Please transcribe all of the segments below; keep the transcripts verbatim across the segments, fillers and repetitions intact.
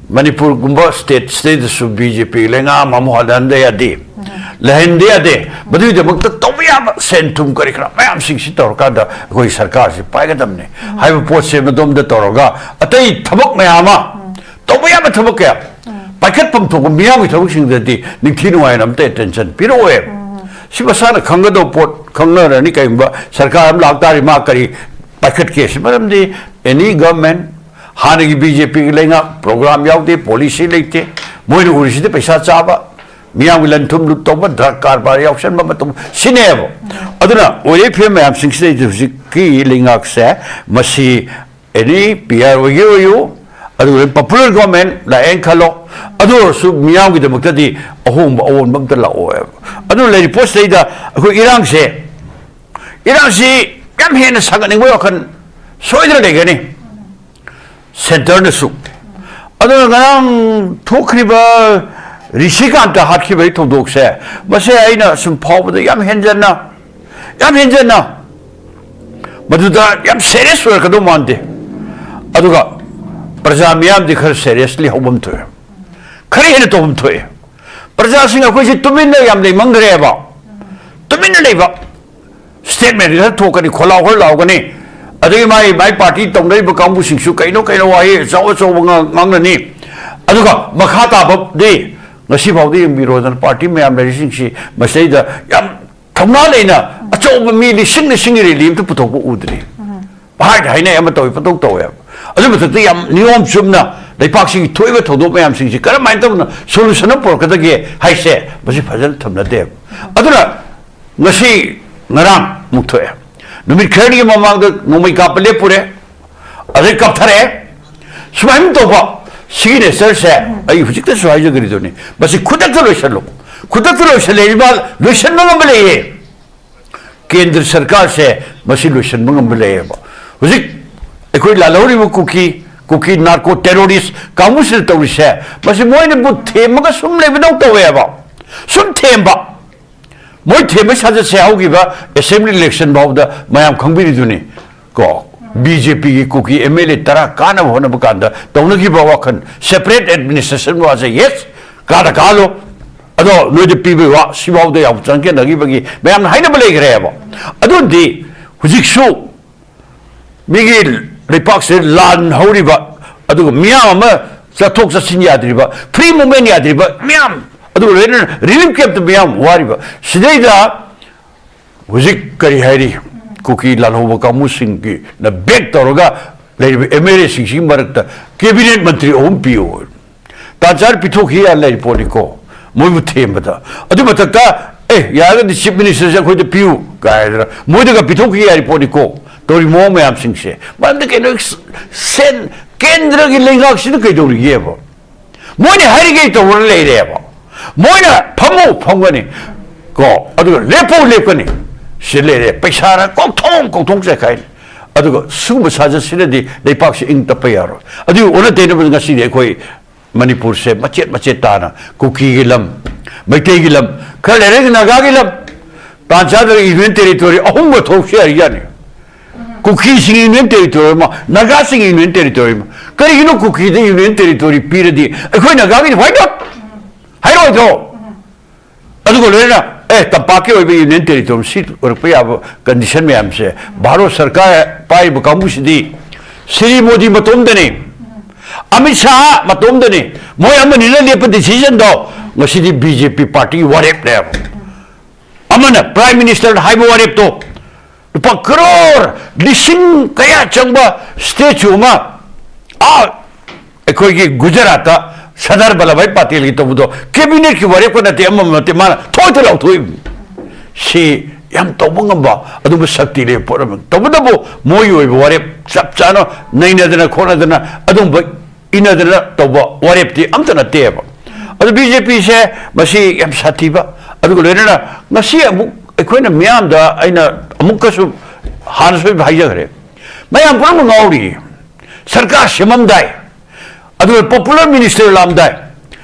ꯃꯅꯤꯄꯨꯔꯒꯨꯝꯕ state ꯁꯤꯗꯩꯗꯁꯨ B J P ꯂꯩꯉꯥꯛ ꯑꯃ ꯑꯃꯨꯛ ꯍꯜꯍꯟꯗ ꯌꯥꯗꯦ, ꯂꯩꯍꯟꯗ ꯌꯥꯗꯦ꯫ ꯃꯗꯨꯒꯤꯗꯃꯛꯇ ꯇꯧꯕ ꯌꯥꯕ ꯁꯦꯟ ꯊꯨꯝ ꯀꯔꯤ ꯀꯔꯥ ꯃꯌꯥꯝꯁꯤꯡꯁꯤ ꯇꯧꯔꯀꯥꯟꯗ ꯑꯩꯈꯣꯏ ꯁꯔꯀꯥꯔꯁꯤ ꯄꯥꯏꯒꯗꯕꯅꯤ ꯍꯥꯏꯕ ꯄꯣꯠꯁꯦ ꯃꯗꯣꯝꯗ ꯇꯧꯔꯒ ꯑꯇꯩ ꯊꯕꯛ ꯃꯌꯥꯝ ꯑꯃ, ꯇꯧꯕ ꯌꯥꯕ ꯊꯕꯛ ꯀꯌꯥ, ꯄꯥꯏꯈꯠꯐꯝ ꯊꯣꯛꯄ ꯃꯤꯌꯥꯝꯒꯤ ꯊꯕꯛꯁꯤꯡꯗꯗꯤ ꯅꯤꯡꯊꯤ ꯅꯨꯡꯉꯥꯏꯅ ꯑꯝꯇ ꯑꯦꯇꯦꯟꯁꯟ ꯄꯤꯔꯛꯑꯣꯏ꯫ ꯁꯤ ꯃꯁꯥꯅ ꯈꯪꯒꯗꯧꯕ ꯄꯣꯠ ꯈꯪꯅꯔꯅꯤ꯫ ꯀꯔꯤꯒꯨꯝꯕ ꯁꯔꯀꯥꯔ ꯑꯃ ꯂꯥꯛꯇꯥꯔꯗꯤ ꯃꯥ ꯀꯔꯤ ꯄꯥꯏꯈꯠꯀꯦ? ꯁꯤ ꯃꯔꯝꯗꯤ ꯑꯦꯅꯤ ꯒꯚꯔꯟꯃꯦꯟ, ꯍꯥꯟꯅꯒꯤ ꯕꯤ ꯖꯦ ꯄꯤꯒꯤ ꯂꯩꯉꯥꯛ ꯄ꯭ꯔꯣꯒ꯭ꯔꯥꯝ ꯌꯥꯎꯗꯦ, ꯄꯣꯂꯤꯁꯤ ꯂꯩꯇꯦ, ꯃꯣꯏꯅ ꯎꯔꯤꯁꯤꯗꯤ ꯄꯩꯁꯥ ꯆꯥꯕ, ꯃꯤꯌꯥꯝꯒꯤ ꯂꯟ ꯊꯨꯝ ꯂꯨꯠ ꯇꯧꯕ, ꯗ꯭ꯔꯒ ꯀꯔꯕꯥꯔ ꯌꯥꯎꯁꯟꯕ ꯃꯇꯧ ꯁꯤꯅꯦꯕ꯫ ꯑꯗꯨꯅ ꯑꯣꯏꯔꯛꯏ ꯐꯤꯕꯝ ꯃꯌꯥꯝꯁꯤꯡꯁꯤꯗꯩꯗ ꯍꯧꯖꯤꯛꯀꯤ ꯂꯩꯉꯥꯛꯁꯦ ꯃꯁꯤ ꯑꯦꯅꯤ ꯄꯤ ꯑꯥꯔ ꯑꯣꯏꯒꯦ ꯑꯣꯏꯌꯨ, ꯑꯗꯨꯒ ꯄꯣꯄꯨꯂꯔ ꯒꯣꯔꯃꯦꯟ ꯂꯥꯛꯑꯦꯅ ꯈꯜꯂꯣ, ꯑꯗꯨ ꯑꯣꯏꯔꯁꯨ ꯃꯤꯌꯥꯝꯒꯤꯗꯃꯛꯇꯗꯤ ꯑꯍꯣꯡꯕ ꯑꯑꯣꯟꯕ ꯑꯝꯇ ꯂꯥꯛꯑꯣꯏꯕ꯫ ꯑꯗꯨꯅ ꯂꯩꯔꯤꯕ ꯄꯣꯠꯁꯤꯗꯩꯗ ꯑꯩꯈꯣꯏ ꯏꯔꯥꯡꯁꯦ, ꯏꯔꯥꯡꯁꯤ ꯌꯥꯝ ꯍꯦꯟꯅ ꯁꯥꯒꯠꯅꯤꯡꯕꯒꯤ ꯋꯥꯈꯜ ꯁꯣꯏꯗꯅ ꯂꯩꯒꯅꯤ ꯁꯦꯟꯇꯔꯅꯁꯨ꯫ ꯑꯗꯨꯅ ꯉꯔꯥꯡ ꯊꯣꯛꯈ꯭ꯔꯤꯕ ꯔꯤꯁꯤꯀꯥꯟꯇ ꯍꯥꯠꯈꯤꯕꯒꯤ ꯊꯧꯗꯣꯛꯁꯦ, ꯃꯁꯦ ꯑꯩꯅ ꯁꯨꯝ ꯐꯥꯎꯕꯗ ꯌꯥꯝ ꯍꯦꯟꯖꯟꯅ, ꯌꯥꯝ ꯍꯦꯟꯖꯟꯅ ꯃꯗꯨꯗ ꯌꯥꯝ ꯁꯦꯔꯤꯌꯁ ꯑꯣꯏꯔꯛꯀꯗꯧ ꯃꯥꯟꯗꯦ꯫ ꯑꯗꯨꯒ ꯄ꯭ꯔꯖꯥ ꯃꯤꯌꯥꯝꯗꯤ ꯈꯔ ꯁꯦꯔꯤꯌꯁꯂꯤ ꯍꯧꯐꯝ ꯊꯣꯛꯑꯦ, ꯈꯔ ꯍꯦꯟꯅ ꯇꯧꯐꯝ ꯊꯣꯛꯑꯦ꯫ ꯄ꯭ꯔꯖꯥꯁꯤꯡ ꯑꯩꯈꯣꯏꯁꯤ ꯇꯨꯃꯤꯟꯅ ꯌꯥꯝ ꯂꯩꯃꯟꯈ꯭ꯔꯦꯕ꯫ ꯇꯨꯃꯤꯟꯅ ꯂꯩꯕ, ꯁ꯭ꯇꯦꯠꯃꯦꯟ ꯈꯔ ꯊꯣꯛꯀꯅꯤ, ꯈꯣꯜꯂꯥꯎ ꯈꯔ ꯂꯥꯎꯒꯅꯤ, ꯑꯗꯒꯤ ꯃꯥꯏ ꯃꯥꯏ ꯄꯥꯔꯇꯤ ꯇꯧꯅꯔꯤꯕ ꯀꯥꯡꯕꯨꯁꯤꯡꯁꯨ ꯀꯩꯅꯣ ꯀꯩꯅꯣ ꯋꯥꯍꯩ ꯑꯆꯧ ꯑꯆꯧꯕ ꯉꯥꯡ-, ꯉꯥꯡꯅꯅꯤ꯫ ꯑꯗꯨꯒ ꯃꯈꯥ ꯇꯥꯕꯗꯤ ꯉꯁꯤ ꯐꯥꯎꯗ ꯌꯦꯡꯕꯤꯔꯣꯗꯅ, ꯄꯥꯔꯇꯤ ꯃꯌꯥꯝ ꯂꯩꯔꯤꯁꯤꯡꯁꯤ ꯃꯁꯤꯗꯩꯗ ꯌꯥꯝ ꯊꯧꯅꯥ ꯂꯩꯅ ꯑꯆꯧꯕ ꯃꯤ ꯂꯤꯁꯤꯡ ꯂꯤꯁꯤꯡꯒꯤ ꯔꯦꯂꯤ ꯑꯝꯇ ꯄꯨꯊꯣꯛꯄ ꯎꯗ꯭ꯔꯤ꯫ ꯄꯪꯍꯥꯏꯗ ꯍꯥꯏꯅꯩ, ꯑꯃ ꯇꯧꯏ, ꯄꯪꯇꯧ ꯇꯧꯋꯦꯕ꯫ ꯑꯗꯨ ꯃꯊꯛꯇ ꯌꯥꯝ ꯅꯤꯌꯣꯝ ꯆꯨꯝꯅ ꯂꯩꯄꯥꯛꯁꯤꯒꯤ ꯊꯣꯛꯏꯕ ꯊꯧꯗꯣꯛ ꯃꯌꯥꯝꯁꯤꯡꯁꯤ ꯀꯔꯝꯍꯥꯏꯅ ꯇꯧꯅ ꯁꯣꯂꯨꯁꯟ ꯑꯃ ꯄꯨꯔꯛꯀꯗꯒꯦ ꯍꯥꯏꯁꯦ, ꯃꯁꯤ ꯐꯖꯅ ꯊꯝꯅꯗꯦꯕ꯫ ꯑꯗꯨꯅ ꯉꯁꯤ, ꯉꯔꯥꯡ ꯑꯃꯨꯛ ꯊꯣꯛꯑꯦ, ꯅꯨꯃꯤꯠ ꯈꯔꯅꯤꯒꯤ ꯃꯃꯥꯡꯗ ꯅꯣꯡꯃꯩ ꯀꯥꯞꯄ ꯂꯦꯞꯄꯨꯔꯦ, ꯑꯗꯩ ꯀꯥꯞꯊꯔꯛꯑꯦ꯫ ꯁꯨꯃꯥꯏꯅ ꯇꯧꯕ ꯁꯤꯒꯤ ꯅꯦꯆꯔꯁꯦ ꯑꯩ ꯍꯧꯖꯤꯛꯇꯁꯨ ꯍꯥꯏꯖꯈ꯭ꯔꯤꯗꯨꯅꯤ, ꯃꯁꯤ ꯈꯨꯗꯛꯇ ꯂꯣꯏꯁꯜꯂꯨ꯫ ꯈꯨꯗꯛꯇ ꯂꯣꯏꯁꯜꯂꯛꯏꯕ, ꯂꯣꯏꯁꯟꯕ ꯉꯝꯕ ꯂꯩꯌꯦ꯫ ꯀꯦꯟꯗ꯭ꯔ ꯁꯔꯀꯥꯔꯁꯦ ꯃꯁꯤ ꯂꯣꯏꯁꯤꯟꯕ ꯉꯝꯕ ꯂꯩꯌꯦꯕ꯫ ꯍꯧꯖꯤꯛ ꯑꯩꯈꯣꯏ ꯂꯥꯜꯍꯧꯔꯤꯕ ꯀꯨꯀꯤ, ꯀꯨꯀꯤ ꯅꯥꯔꯀꯣ ꯇꯦꯔꯣꯔꯤꯁ ꯀꯥꯡꯕꯨꯁꯤꯅ ꯇꯧꯔꯤꯁꯦ, ꯃꯁꯤ ꯃꯣꯏꯅꯕꯨ ꯊꯦꯝꯃꯒ ꯁꯨꯝ ꯂꯩꯕꯗꯧ ꯇꯧꯋꯦꯕ꯫ ꯁꯨꯝ ꯊꯦꯝꯕ꯫ ꯃꯣꯏ ꯊꯦꯝꯕ ꯁꯥꯖꯠꯁꯦ ꯍꯧꯈꯤꯕ ꯑꯦꯁꯦꯝꯕ꯭ꯂꯤ ꯏꯂꯦꯛꯁꯟ ꯐꯥꯎꯕꯗ ꯃꯌꯥꯝ ꯈꯪꯕꯤꯔꯤꯗꯨꯅꯤ ꯀꯣ꯫ ꯕꯤ ꯖꯦ ꯄꯤꯒꯤ ꯀꯨꯀꯤ ꯑꯦꯝ ꯑꯦꯜ ꯑꯦ ꯇꯔꯥ ꯀꯥꯅꯕ ꯍꯣꯠꯅꯕ ꯀꯥꯟꯗ ꯇꯧꯅꯈꯤꯕ ꯋꯥꯈꯜ, separate administration ꯋꯥꯁꯦ, yes, ꯀꯥꯗ ꯀꯥꯜꯂꯣ, ꯑꯗꯣ ꯅꯣꯏꯗ ꯄꯤꯕꯒꯤ ꯋꯥ ꯁꯤꯐꯥꯎꯗ ꯌꯥꯝ ꯆꯪꯁꯤꯟꯅꯈꯤꯕꯒꯤ ꯃꯌꯥꯝꯅ ꯍꯥꯏꯅꯕ ꯂꯩꯈ꯭ꯔꯦꯕ꯫ ꯑꯗꯨꯗꯤ ꯍꯧꯖꯤꯛꯁꯨ ꯃꯤꯒꯤ ꯂꯩꯄꯥꯛꯁꯤꯗ ꯂꯥꯟ ꯍꯧꯔꯤꯕ, ꯑꯗꯨꯒ ꯃꯤꯌꯥꯝ ꯑꯃ ꯆꯠꯊꯣꯛ ꯆꯠꯁꯤꯟ ꯌꯥꯗ꯭ꯔꯤꯕ, free movement ꯌꯥꯗ꯭ꯔꯤꯕ ꯃꯤꯌꯥꯝ, ꯑꯗꯨꯒ ꯂꯣꯏꯅꯅ relief camp ꯇ ꯃꯤꯌꯥꯝ ꯋꯥꯔꯤꯕ, ꯁꯤꯗꯩꯗ ꯍꯧꯖꯤꯛ ꯀꯔꯤ ꯍꯥꯏꯔꯤ, ꯀꯨꯀꯤ ꯂꯥꯜꯍꯧꯕ ꯀꯥꯡꯕꯨꯁꯤꯡꯒꯤꯅ back ꯇꯧꯔꯒ ꯂꯩꯔꯤꯕ ꯑꯦꯝ ꯑꯦꯜ ꯑꯦꯁꯤꯡꯁꯤꯒꯤ ꯃꯔꯛꯇ cabinet ꯃꯟꯇ꯭ꯔꯤ ꯑꯍꯨꯝ ꯄꯤꯌꯨ꯫ ꯇꯥꯟ ꯆꯥꯅ ꯄꯤꯊꯣꯛꯈꯤ ꯌꯥꯅ ꯂꯩꯔꯤ ꯄꯣꯠꯅꯤꯀꯣ, ꯃꯣꯏꯕꯨ ꯊꯦꯝꯕꯗ꯫ ꯑꯗꯨ ꯃꯊꯛꯇ, ꯑꯦ, ꯌꯥꯔꯒꯗꯤ chief minister ꯁꯦ ꯑꯩꯈꯣꯏꯗ ꯄꯤꯌꯨ ꯀꯥꯏꯗꯅ ꯃꯣꯏꯗꯒ ꯄꯤꯊꯣꯛꯈꯤ ꯌꯥꯔꯤ ꯄꯣꯠꯅꯤꯀꯣ, ꯇꯧꯔꯤ ꯃꯑꯣꯡ ꯃꯌꯥꯝꯁꯤꯡꯁꯦ꯫ ꯃꯔꯝꯗꯤ ꯀꯩꯅꯣ, ꯁꯦꯟ, ꯀꯦꯟꯗ꯭ꯔꯒꯤ ꯂꯩꯉꯥꯛꯁꯤꯅ ꯀꯩꯗꯧꯔꯤꯒꯦꯕ? ꯃꯣꯏꯅ ꯍꯥꯏꯔꯤꯈꯩ ꯇꯧꯔ ꯂꯩꯔꯦꯕ꯫ ꯃꯣꯏꯅ ꯐꯝꯃꯨ ꯐꯝꯒꯅꯤ, ꯀꯣ, ꯑꯗꯨꯒ ꯂꯦꯞꯄꯨ ꯂꯦꯞꯀꯅꯤ꯫ ꯁꯤ ꯂꯩꯔꯦ, ꯄꯩꯁꯥꯅ ꯀꯣꯛꯊꯣꯡ ꯀꯣꯛꯊꯣꯡ ꯆꯥꯏꯈꯥꯏꯔꯤ꯫ ꯑꯗꯨꯒ ꯁꯤꯒꯨꯝꯕ ꯁꯥꯖꯠꯁꯤꯅꯗꯤ ꯂꯩꯄꯥꯛꯁꯤ ꯏꯪ ꯇꯞꯄ ꯌꯥꯔꯣꯏ꯫ ꯑꯗꯨꯒꯤ ꯑꯣꯟꯅ ꯇꯩꯅꯕꯗ ꯉꯁꯤꯗꯤ ꯑꯩꯈꯣꯏ ꯃꯅꯤꯄꯨꯔꯁꯦ ꯃꯆꯦꯠ ꯃꯆꯦꯠ ꯇꯥꯅ, ꯀꯨꯀꯤꯒꯤ ꯂꯝ, ꯃꯩꯇꯩꯒꯤ ꯂꯝ, ꯈꯔ ꯂꯩꯔꯒ ꯅꯥꯒꯥꯒꯤ ꯂꯝ, ꯇꯥꯟ ꯆꯥꯗ꯭ꯔꯒ union territory ꯑꯍꯨꯝꯒ ꯊꯣꯛꯁꯨ ꯌꯥꯔꯤ ꯌꯥꯅꯤ꯫ ꯀꯨꯀꯤꯁꯤꯡ union territory ꯑꯃ, ꯅꯥꯒꯥꯁꯤꯡ union territory ꯑꯃ꯫ ꯀꯔꯤꯒꯤꯅꯣ ꯀꯨꯀꯤꯗ union territory ꯄꯤꯔꯗꯤ ꯑꯩꯈꯣꯏ ꯅꯥꯒꯥꯒꯤꯗꯤ why not? ꯍꯥꯏꯔꯣꯏꯗ꯭ꯔꯣ? ꯑꯗꯨꯒ ꯂꯣꯏꯅꯅ, ꯑꯦ, ꯇꯝꯄꯥꯛꯀꯤ ꯑꯣꯏꯕ union territory seat ꯑꯣꯏꯔꯛꯄ ꯌꯥꯕ condition ꯃꯌꯥꯝꯁꯦ ꯚꯥꯔꯠ ꯁꯔꯀꯥꯔ ꯄꯥꯏꯔꯤꯕ ꯀꯥꯡꯕꯨꯁꯤꯗꯤ ꯁ꯭ꯔꯤ ꯃꯣꯗꯤ ꯃꯇꯣꯝꯗꯅꯤ, ꯑꯃꯤꯠ ꯁꯥꯍ ꯃꯇꯣꯝꯗꯅꯤ, ꯃꯣꯏ ꯑꯃꯅꯤꯅ ꯂꯦꯞꯄ decision ꯗꯣ ꯉꯁꯤꯗꯤ ꯕꯤ ꯖꯦ ꯄꯤ party ꯒꯤ ꯋꯥꯔꯦꯞꯅꯦꯕ꯫ ꯑꯃꯅ prime minister ꯅ ꯍꯥꯏꯕ ꯋꯥꯔꯦꯞꯇꯣ, ꯂꯨꯄꯥ ꯀꯔꯣꯔ ꯂꯤꯁꯤꯡ ꯀꯌꯥ ꯆꯪꯕ statue ꯑꯃ, ꯑꯥ, ꯑꯩꯈꯣꯏꯒꯤ ꯒꯨꯖꯔꯥꯠꯇ ꯁꯔꯗꯥꯔ ꯚꯜꯂꯚꯚꯥꯏ ꯄꯇꯦꯜꯒꯤ ꯇꯧꯕꯗꯣ cabinet ꯀꯤ ꯋꯥꯔꯦꯞꯀ ꯅꯠꯇꯦ, ꯑꯃ ꯅꯠꯇꯦ, ꯃꯥꯅ ꯊꯣꯏꯗ ꯂꯥꯎꯊꯣꯛꯏꯕꯅꯤ꯫ ꯁꯤ ꯌꯥꯝ ꯇꯧꯕ ꯉꯝꯕ ꯑꯗꯨꯒꯨꯝꯕ ꯁꯛꯇꯤ ꯂꯩꯕ ꯄꯣꯠ ꯑꯃꯅꯤ꯫ ꯇꯧꯕꯇꯕꯨ ꯃꯣꯏꯒꯤ ꯑꯣꯏꯕ ꯋꯥꯔꯦꯞ ꯆꯞ ꯆꯥꯅ ꯅꯩꯅꯗꯅ ꯈꯣꯠꯅꯗꯅ ꯑꯗꯨꯒꯨꯝꯕ ꯏꯟꯅꯗꯅ ꯇꯧꯕ ꯋꯥꯔꯦꯞꯇꯤ ꯑꯝꯇ ꯅꯠꯇꯦꯕ꯫ ꯑꯗꯨ ꯕꯤ ꯖꯦ ꯄꯤ ꯁꯦ ꯃꯁꯤ ꯌꯥꯝ ꯁꯥꯊꯤꯕ, ꯑꯗꯨꯒ ꯂꯣꯏꯅꯅ ꯉꯁꯤ ꯑꯃꯨꯛ ꯑꯩꯈꯣꯏꯅ ꯃꯤꯌꯥꯝꯗ ꯑꯩꯅ ꯑꯃꯨꯛꯀꯁꯨ ꯍꯥꯟꯅꯁꯨ ꯍꯥꯏꯖꯈ꯭ꯔꯦ, ꯃꯌꯥꯝ ꯄꯨꯝꯅꯃꯛ ꯉꯥꯎꯔꯤ꯫ ꯁꯔꯀꯥꯔ ꯁꯦꯝꯃꯝꯗꯥꯏ, ꯑꯗꯨꯒ popular minister ꯂꯥꯛꯑꯝꯗꯥꯏ,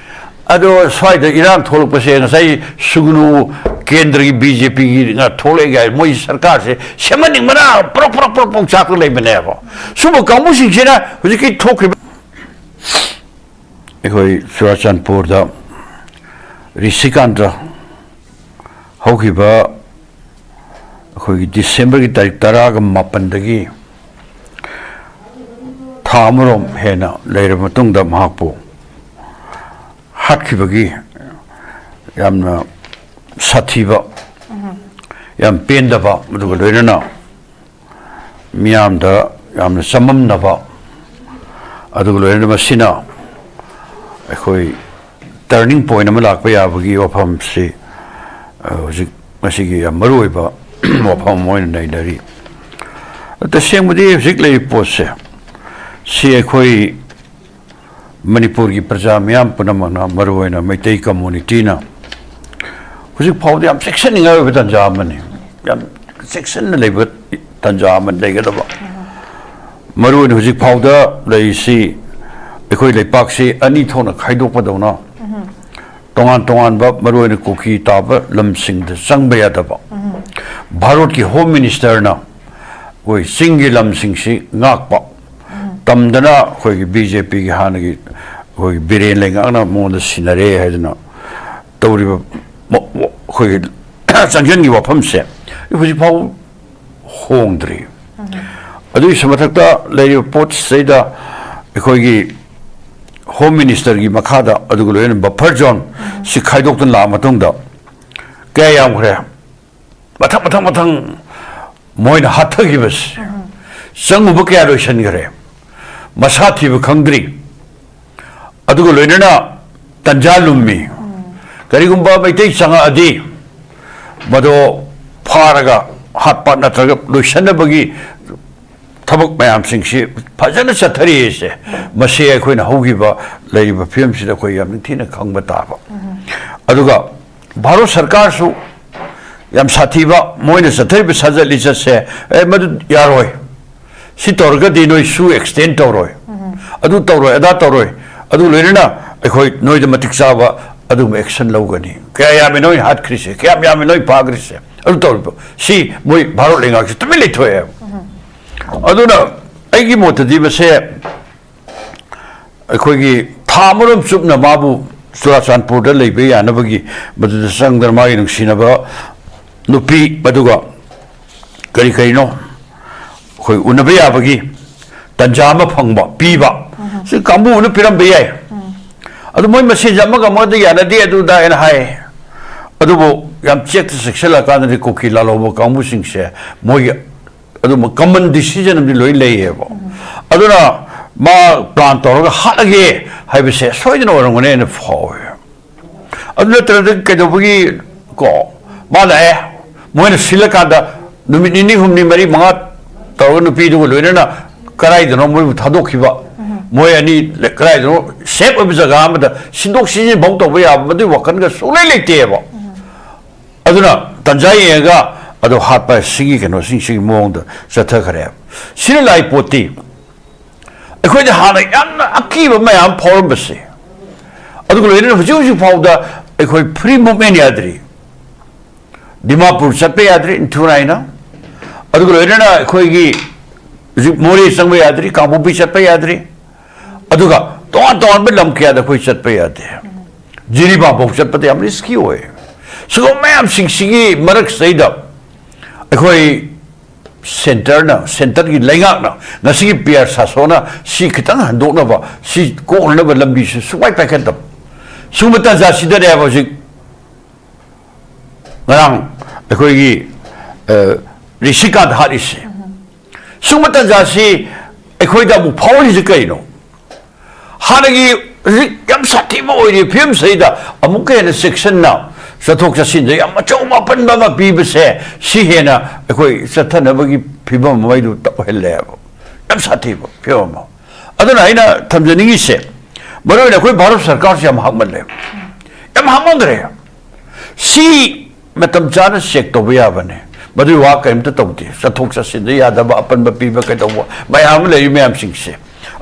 ꯑꯗꯣ ꯁ꯭ꯋꯥꯏꯗ ꯏꯔꯥꯡ ꯊꯣꯛꯂꯛꯄꯁꯦ ꯉꯁꯥꯏ ꯁꯨꯒꯅꯨ, ꯀꯦꯟꯗ꯭ꯔꯒꯤ ꯕꯤ ꯖꯦ ꯄꯤꯒꯤ ꯉꯥ ꯊꯣꯛꯂꯛꯑꯦ ꯍꯥꯏ, ꯃꯣꯏ ꯁꯔꯀꯥꯔꯁꯦ ꯁꯦꯝꯍꯟꯅꯤꯡꯕꯅ ꯄ꯭ꯔꯣꯛ ꯄ꯭ꯔꯣꯛ ꯄ꯭ꯔꯣꯛ ꯄ꯭ꯔꯣꯛ ꯆꯥꯛꯇ ꯂꯩꯕꯅꯦꯕ꯫ ꯁꯨꯝꯕ ꯀꯥꯡꯕꯨꯁꯤꯡꯁꯤꯅ ꯍꯧꯖꯤꯛꯀꯤ ꯊꯣꯛꯈ꯭ꯔꯤꯕ ꯑꯩꯈꯣꯏ ꯆꯨꯔꯥꯆꯥꯟꯄꯨꯔꯗ ꯔꯤꯁꯤꯀꯥꯟꯇ ꯍꯧꯈꯤꯕ ꯑꯩꯈꯣꯏꯒꯤ ꯗꯤꯁꯦꯝꯕꯔꯒꯤ ꯇꯥꯔꯤꯛ ꯇꯔꯥꯒ ꯃꯥꯄꯟꯗꯒꯤ ꯊꯥ ꯑꯃꯔꯣꯝ ꯍꯦꯟꯅ ꯂꯩꯔꯕ ꯃꯇꯨꯡꯗ ꯃꯍꯥꯛꯄꯨ ꯍꯥꯠꯈꯤꯕꯒꯤ ꯌꯥꯝꯅ ꯁꯥꯊꯤꯕ, ꯌꯥꯝ ꯄꯦꯟꯗꯕ, ꯑꯗꯨꯒ ꯂꯣꯏꯅꯅ ꯃꯤꯌꯥꯝꯗ ꯌꯥꯝꯅ ꯆꯃꯝꯅꯕ, ꯑꯗꯨꯒ ꯂꯣꯏꯅꯅ ꯃꯁꯤꯅ ꯑꯩꯈꯣꯏ ꯇꯔꯅꯤꯡ ꯄꯣꯏꯟ ꯑꯃ ꯂꯥꯛꯄ ꯌꯥꯕꯒꯤ ꯋꯥꯐꯝꯁꯤ, ꯑ, ꯍꯧꯖꯤꯛ ꯃꯁꯤꯒꯤ ꯌꯥꯝ ꯃꯔꯨꯑꯣꯏꯕ ꯋꯥꯐꯝ ꯑꯃ ꯑꯣꯏꯅ ꯅꯩꯅꯔꯤ꯫ ꯇꯁꯦꯡꯕꯗꯤ ꯍꯧꯖꯤꯛ ꯂꯩꯔꯤꯕ ꯄꯣꯠꯁꯦ, ꯁꯤ ꯑꯩꯈꯣꯏ ꯃꯅꯤꯄꯨꯔꯒꯤ ꯄ꯭ꯔꯖꯥ ꯃꯤꯌꯥꯝ ꯄꯨꯝꯅꯃꯛꯅ, ꯃꯔꯨꯑꯣꯏꯅ ꯃꯩꯇꯩ ꯀꯝꯃꯨꯅꯤꯇꯤꯅ ꯍꯧꯖꯤꯛ ꯐꯥꯎꯗ ꯌꯥꯝ ꯆꯦꯛꯁꯤꯟꯅꯤꯡꯉꯥꯏ ꯑꯣꯏꯕ ꯇꯥꯟꯖꯥ ꯑꯃꯅꯤ꯫ ꯌꯥꯝ ꯆꯦꯛꯁꯤꯟꯅ ꯂꯩꯕ ꯇꯥꯟꯖꯥ ꯑꯃ ꯂꯩꯒꯗꯕ꯫ ꯃꯔꯨꯑꯣꯏꯅ ꯍꯧꯖꯤꯛ ꯐꯥꯎꯗ ꯂꯩꯔꯤꯁꯤ ꯑꯩꯈꯣꯏ ꯂꯩꯄꯥꯛꯁꯤ ꯑꯅꯤ ꯊꯣꯛꯅ ꯈꯥꯏꯗꯣꯛꯄꯗꯧꯅ ꯇꯣꯉꯥꯟ ꯇꯣꯉꯥꯟꯕ, ꯃꯔꯨꯑꯣꯏꯅ ꯀꯨꯀꯤ ꯇꯥꯕ ꯂꯝꯁꯤꯡꯗ ꯆꯪꯕ ꯌꯥꯗꯕ꯫ ꯚꯥꯔꯠꯀꯤ ꯍꯣꯝ ꯃꯤꯅꯤꯁꯇꯔꯅ ꯑꯩꯈꯣꯏ ꯆꯤꯡꯒꯤ ꯂꯝꯁꯤꯡꯁꯤ ꯉꯥꯛꯄ꯫ ꯇꯝꯗꯅ ꯑꯩꯈꯣꯏꯒꯤ ꯕꯤ ꯖꯦ ꯄꯤꯒꯤ ꯍꯥꯟꯅꯒꯤ ꯑꯩꯈꯣꯏꯒꯤ ꯕꯤꯔꯦꯟ ꯂꯩꯉꯥꯛꯅ ꯃꯉꯣꯟꯗ ꯁꯤꯟꯅꯔꯦ ꯍꯥꯏꯗꯅ ꯇꯧꯔꯤꯕ ꯃ-, ꯃ-, ꯑꯩꯈꯣꯏꯒꯤ ꯆꯪꯁꯤꯟꯒꯤ ꯋꯥꯐꯝꯁꯦ ꯍꯧꯖꯤꯛ ꯐꯥꯎ ꯍꯣꯡꯗ꯭ꯔꯤ꯫ ꯑꯗꯨꯒꯤꯁꯨ ꯃꯊꯛꯇ ꯂꯩꯔꯤꯕ ꯄꯣꯠꯁꯤꯗꯩꯗ ꯑꯩꯈꯣꯏꯒꯤ ꯍꯣꯝ ꯃꯤꯅꯤꯁꯇꯔꯒꯤ ꯃꯈꯥꯗ, ꯑꯗꯨꯒ ꯂꯣꯏꯅꯅ ꯕꯐꯔ ꯖꯣꯟ ꯁꯤ ꯈꯥꯏꯗꯣꯛꯇꯨꯅ ꯂꯥꯛꯑ ꯃꯇꯨꯡꯗ ꯀꯌꯥ ꯌꯥꯝꯈ꯭ꯔꯦ? ꯃꯊꯪ, ꯃꯊꯪ, ꯃꯊꯪ ꯃꯣꯏꯅ ꯍꯥꯠꯊꯈꯤꯕꯁꯦ꯫ ꯆꯪꯉꯨꯕ ꯀꯌꯥ ꯂꯣꯏꯁꯤꯟꯈ꯭ꯔꯦ? ꯃꯁꯥ ꯊꯤꯕ ꯈꯪꯗ꯭ꯔꯤ꯫ ꯑꯗꯨꯒ ꯂꯣꯏꯅꯅ ꯇꯟꯖꯥ ꯂꯨꯝꯃꯤ꯫ ꯀꯔꯤꯒꯨꯝꯕ ꯃꯩꯇꯩ ꯆꯪꯉꯛꯑꯗꯤ ꯃꯗꯣ ꯐꯥꯔꯒ ꯍꯥꯠꯄ ꯅꯠꯇ꯭ꯔꯒ ꯂꯣꯏꯁꯤꯟꯅꯕꯒꯤ ꯊꯕꯛ ꯃꯌꯥꯝꯁꯤꯡꯁꯤ ꯐꯖꯅ ꯆꯠꯊꯔꯤꯁꯦ꯫ ꯃꯁꯤ ꯑꯩꯈꯣꯏꯅ ꯍꯧꯈꯤꯕ ꯂꯩꯔꯤꯕ ꯐꯤꯕꯝꯁꯤꯗ ꯑꯩꯈꯣꯏ ꯌꯥꯝ ꯅꯤꯡꯊꯤꯅ ꯈꯪꯕ ꯇꯥꯕ꯫ ꯑꯗꯨꯒ ꯚꯥꯔꯠ ꯁꯔꯀꯥꯔꯁꯨ ꯌꯥꯝ ꯁꯥꯊꯤꯕ, ꯃꯣꯏꯅ ꯆꯠꯊꯔꯤꯕ ꯁꯥꯖꯠ ꯂꯤꯆꯠꯁꯦ, "ꯑꯦ, ꯃꯗꯨ ꯌꯥꯔꯣꯏ, ꯁꯤ ꯇꯧꯔꯒꯗꯤ ꯅꯣꯏ ꯁꯨ ꯑꯦꯛꯁꯇꯦꯟ ꯇꯧꯔꯣꯏ, ꯑꯗꯨ ꯇꯧꯔꯣꯏ, ꯑꯗꯥ ꯇꯧꯔꯣꯏ, ꯑꯗꯨ ꯂꯣꯏꯅꯅ ꯑꯩꯈꯣꯏ ꯅꯣꯏꯗ ꯃꯇꯤꯛ ꯆꯥꯕ ꯑꯗꯨꯒꯨꯝꯕ ꯑꯦꯛꯁꯟ ꯂꯧꯒꯅꯤ꯫ ꯀꯌꯥ ꯌꯥꯝꯃꯤ ꯅꯣꯏ ꯍꯥꯠꯈ꯭ꯔꯤꯁꯦ, ꯀꯌꯥꯝ ꯌꯥꯝꯃꯤ ꯅꯣꯏ ꯐꯥꯈ꯭ꯔꯤꯁꯦ, ꯑꯗꯨ ꯇꯧꯔꯤꯕ ꯁꯤ ꯃꯣꯏ ꯚꯥꯔꯠ ꯂꯩꯉꯥꯛꯁꯤ ꯇꯨꯃꯤꯟ ꯂꯩꯊꯣꯛꯑꯦꯕ꯫ ꯑꯗꯨꯅ ꯑꯩꯒꯤ ꯃꯣꯠꯇꯗꯤ ꯃꯁꯦ ꯑꯩꯈꯣꯏꯒꯤ ꯊꯥ ꯑꯃꯔꯣꯝ ꯆꯨꯞꯅ ꯃꯥꯕꯨ ꯆꯨꯔꯥꯆꯥꯟꯄꯨꯔꯗ ꯂꯩꯕ ꯌꯥꯅꯕꯒꯤ ꯃꯗꯨꯗ ꯆꯪꯗꯅ ꯃꯥꯒꯤ ꯅꯨꯡꯁꯤꯅꯕ ꯅꯨꯄꯤ, ꯑꯗꯨꯒ ꯀꯔꯤ ꯀꯔꯤꯅꯣ ꯑꯩꯈꯣꯏ ꯎꯅꯕ ꯌꯥꯕꯒꯤ ꯇꯟꯖꯥ ꯑꯃ ꯐꯪꯕ, ꯄꯤꯕ, ꯁꯤ ꯀꯥꯡꯕꯨ ꯑꯃꯅ ꯄꯤꯔꯝꯕ ꯌꯥꯏ꯫ ꯑꯗꯨ ꯃꯣꯏ ꯃꯁꯦꯟꯁꯦ ꯑꯃꯒ ꯑꯃꯒꯗ ꯌꯥꯅꯗꯦ ꯑꯗꯨꯗ ꯍꯥꯏꯅ ꯍꯥꯏ꯫ ꯑꯗꯨꯕꯨ ꯌꯥꯝ ꯆꯦꯛꯇ ꯆꯦꯛꯁꯤꯜꯂꯀꯥꯟꯗꯗꯤ ꯀꯨꯀꯤ ꯂꯥꯜꯍꯧꯕ ꯀꯥꯡꯕꯨꯁꯤꯡꯁꯦ ꯃꯣꯏꯒꯤ ꯑꯗꯨꯝꯕ ꯀꯃꯟ ꯗꯤꯁꯤꯖꯟ ꯑꯃꯗꯤ ꯂꯣꯏ ꯂꯩꯌꯦꯕ꯫ ꯑꯗꯨꯅ ꯃꯥ ꯄ꯭ꯂꯥꯟ ꯇꯧꯔꯒ ꯍꯥꯠꯂꯒꯦ ꯍꯥꯏꯕꯁꯦ ꯁꯣꯏꯗꯅ ꯑꯣꯏꯔꯝꯒꯅꯤ ꯍꯥꯏꯅ ꯐꯥꯎꯋꯦ꯫ ꯑꯗꯨ ꯅꯠꯇ꯭ꯔꯗꯤ ꯀꯩꯗꯧꯕꯒꯤ ꯀꯣ ꯃꯥꯅ ꯑꯦ ꯃꯣꯏꯅ ꯁꯤꯜꯂꯀꯥꯟꯗ ꯅꯨꯃꯤꯠ ꯅꯤꯅꯤ, ꯍꯨꯝꯅꯤ, ꯃꯔꯤ, ꯃꯉꯥ ꯇꯧꯔꯒ ꯅꯨꯄꯤꯗꯨꯒ ꯂꯣꯏꯅꯅ ꯀꯗꯥꯏꯗꯅꯣ ꯃꯣꯏꯕꯨ ꯊꯥꯗꯣꯛꯈꯤꯕ, ꯃꯣꯏ ꯑꯅꯤ ꯀꯗꯥꯏꯗꯅꯣ ꯁꯦꯐ ꯑꯣꯏꯕ ꯖꯒꯥ ꯑꯃꯗ ꯁꯤꯟꯗꯣꯛ ꯁꯤꯟꯖꯤꯟꯐꯧ ꯇꯧꯕ ꯌꯥꯕ ꯃꯗꯨꯒꯤ ꯋꯥꯈꯜꯒ ꯁꯨꯡꯂꯩ ꯂꯩꯇꯦꯕ꯫ ꯑꯗꯨꯅ ꯇꯟꯖꯥ ꯌꯦꯡꯉꯒ ꯑꯗꯣ ꯍꯥꯠꯄ ꯁꯤꯒꯤ ꯀꯩꯅꯣꯁꯤꯡꯁꯤꯒꯤ ꯃꯑꯣꯡꯗ ꯆꯠꯊꯈ꯭ꯔꯦꯕ꯫ ꯁꯤꯅ ꯂꯥꯏ ꯄꯣꯠꯇꯤ ꯑꯩꯈꯣꯏꯗ ꯍꯥꯟꯅ ꯌꯥꯝꯅ ꯑꯀꯤꯕ ꯃꯌꯥꯝ ꯐꯥꯎꯔꯝꯕꯁꯦ, ꯑꯗꯨꯒ ꯂꯣꯏꯅꯅ ꯍꯧꯖꯤꯛ ꯍꯧꯖꯤꯛ ꯐꯥꯎꯗ ꯑꯩꯈꯣꯏ ꯐ꯭ꯔꯤ ꯃꯨꯚꯃꯦꯟ ꯌꯥꯗ꯭ꯔꯤ꯫ ꯗꯤꯃꯥꯄꯨꯔ ꯆꯠꯄ ꯌꯥꯗ꯭ꯔꯤ ꯅꯤꯡꯊꯤꯅ꯫ ꯑꯗꯨꯒ ꯂꯣꯏꯅꯅ ꯑꯩꯈꯣꯏꯒꯤ ꯍꯧꯖꯤꯛ ꯃꯣꯔꯦ ꯆꯪꯕ ꯌꯥꯗ꯭ꯔꯤ, ꯀꯥꯡꯄꯣꯛꯄꯤ ꯆꯠꯄ ꯌꯥꯗ꯭ꯔꯤ, ꯑꯗꯨꯒ ꯇꯣꯉꯥꯟ ꯇꯣꯉꯥꯟꯕ ꯂꯝ ꯀꯌꯥꯗ ꯑꯩꯈꯣꯏ ꯆꯠꯄ ꯌꯥꯗꯦ꯫ ꯖꯤꯔꯤꯕꯥꯝꯐꯥꯎ ꯆꯠꯄꯗ ꯌꯥꯝ ꯔꯤꯁꯀꯤ ꯑꯣꯏ꯫ ꯁꯤꯒꯨꯝꯕ ꯃꯌꯥꯝꯁꯤꯡꯁꯤꯒꯤ ꯃꯔꯛꯁꯤꯗꯩꯗ ꯑꯩꯈꯣꯏ ꯁꯦꯟꯇꯔꯅ, ꯁꯦꯟꯇꯔꯒꯤ ꯂꯩꯉꯥꯛꯅ, ꯉꯁꯤꯒꯤ ꯄꯤ ꯑꯥꯔ ꯁꯥꯁꯣꯅ ꯁꯤ ꯈꯤꯇꯪ ꯍꯟꯗꯣꯛꯅꯕ, ꯁꯤ ꯀꯣꯛꯅꯅꯕ ꯂꯝꯕꯤꯁꯤ ꯁꯨꯡꯄꯥꯏ ꯄꯥꯏꯈꯠꯇꯕ꯫ ꯁꯨꯝꯕ ꯇꯥꯟꯖꯥꯁꯤꯗꯅꯦꯕ ꯍꯧꯖꯤꯛ ꯉꯔꯥꯡ ꯑꯩꯈꯣꯏꯒꯤ, ꯑ, ꯔꯤꯁꯤꯀꯥꯟꯇ ꯍꯥꯠꯂꯤꯁꯦ꯫ ꯁꯨꯝꯕ ꯇꯥꯟꯖꯥꯁꯤ ꯑꯩꯈꯣꯏꯗ ꯑꯃꯨꯛ ꯐꯥꯎꯍꯜꯂꯤꯁꯤ ꯀꯩꯅꯣ? ꯍꯥꯟꯅꯒꯤ ꯍꯧꯖꯤꯛ ꯌꯥꯝ ꯁꯥꯊꯤꯕ ꯑꯣꯏꯔꯤꯕ ꯐꯤꯕꯝꯁꯤꯗ ꯑꯃꯨꯛꯀ ꯍꯦꯟꯅ ꯆꯦꯛꯁꯤꯟꯅ ꯆꯠꯊꯣꯛ ꯆꯠꯁꯤꯟꯗ ꯌꯥꯝ ꯑꯆꯧꯕ ꯑꯄꯟꯕ ꯑꯃ ꯄꯤꯕꯁꯦ, ꯁꯤ ꯍꯦꯟꯅ ꯑꯩꯈꯣꯏ ꯆꯠꯊꯅꯕꯒꯤ ꯐꯤꯕꯝ ꯑꯃ ꯑꯩꯗꯨ ꯇꯧꯍꯜꯂꯦꯕ꯫ ꯌꯥꯝ ꯁꯥꯊꯤꯕ ꯐꯤꯕꯝ ꯑꯃ꯫ ꯑꯗꯨꯅ ꯑꯩꯅ ꯊꯝꯖꯅꯤꯡꯉꯤꯁꯦ, ꯃꯔꯨꯑꯣꯏꯅ ꯑꯩꯈꯣꯏ ꯚꯥꯔꯠ ꯁꯔꯀꯥꯔꯁꯦ ꯌꯥꯝ ꯍꯥꯞꯃꯜꯂꯦ, ꯌꯥꯝ ꯍꯥꯞꯃꯟꯈ꯭ꯔꯦ꯫ ꯁꯤ ꯃꯇꯝ ꯆꯥꯅ ꯆꯦꯛ ꯇꯧꯕ ꯌꯥꯕꯅꯦ꯫ ꯃꯗꯨꯒꯤ ꯋꯥ ꯀꯔꯤꯝꯇ ꯇꯧꯗꯦ꯫ ꯆꯠꯊꯣꯛ ꯆꯠꯁꯤꯟꯗ ꯌꯥꯗꯕ, ꯑꯄꯟꯕ ꯄꯤꯕ, ꯀꯩꯗꯧꯕ ꯃꯌꯥꯝ ꯑꯃ ꯂꯩꯔꯤ ꯃꯌꯥꯝꯁꯤꯡꯁꯦ꯫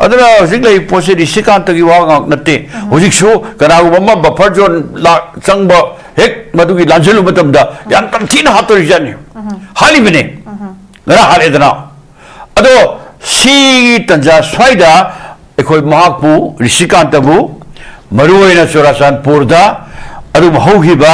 ꯑꯗꯨꯅ ꯍꯧꯖꯤꯛ ꯂꯩꯔꯤꯕ ꯄꯣꯠꯁꯤ ꯔꯤꯁꯤꯀꯥꯟꯇꯒꯤ ꯋꯥ ꯉꯥꯛ ꯅꯠꯇꯦ꯫ ꯍꯧꯖꯤꯛꯁꯨ ꯀꯅꯥꯒꯨꯝꯕ ꯑꯃ ꯕꯐꯔ ꯖꯣꯟ ꯆꯪꯕ ꯍꯦꯛ ꯃꯗꯨꯒꯤ ꯂꯥꯟꯁꯤꯜꯂꯨꯕ ꯃꯇꯝꯗ ꯌꯥꯝ ꯇꯝꯊꯤꯅ ꯍꯥꯠꯇꯣꯔꯤꯖꯥꯠꯅꯤ꯫ ꯍꯥꯠꯂꯤꯕꯅꯤ꯫ ꯉꯔꯥꯡ ꯍꯥꯠꯂꯦꯗꯅ꯫ ꯑꯗꯣ ꯁꯤꯒꯤ ꯇꯟꯖꯥ ꯁ꯭ꯋꯥꯏꯗ ꯑꯩꯈꯣꯏ ꯃꯍꯥꯛꯄꯨ, ꯔꯤꯁꯤꯀꯥꯟꯇꯕꯨ, ꯃꯔꯨꯑꯣꯏꯅ ꯆꯨꯔꯥꯆꯥꯟꯄꯨꯔꯗ ꯑꯗꯨꯝ ꯍꯧꯈꯤꯕ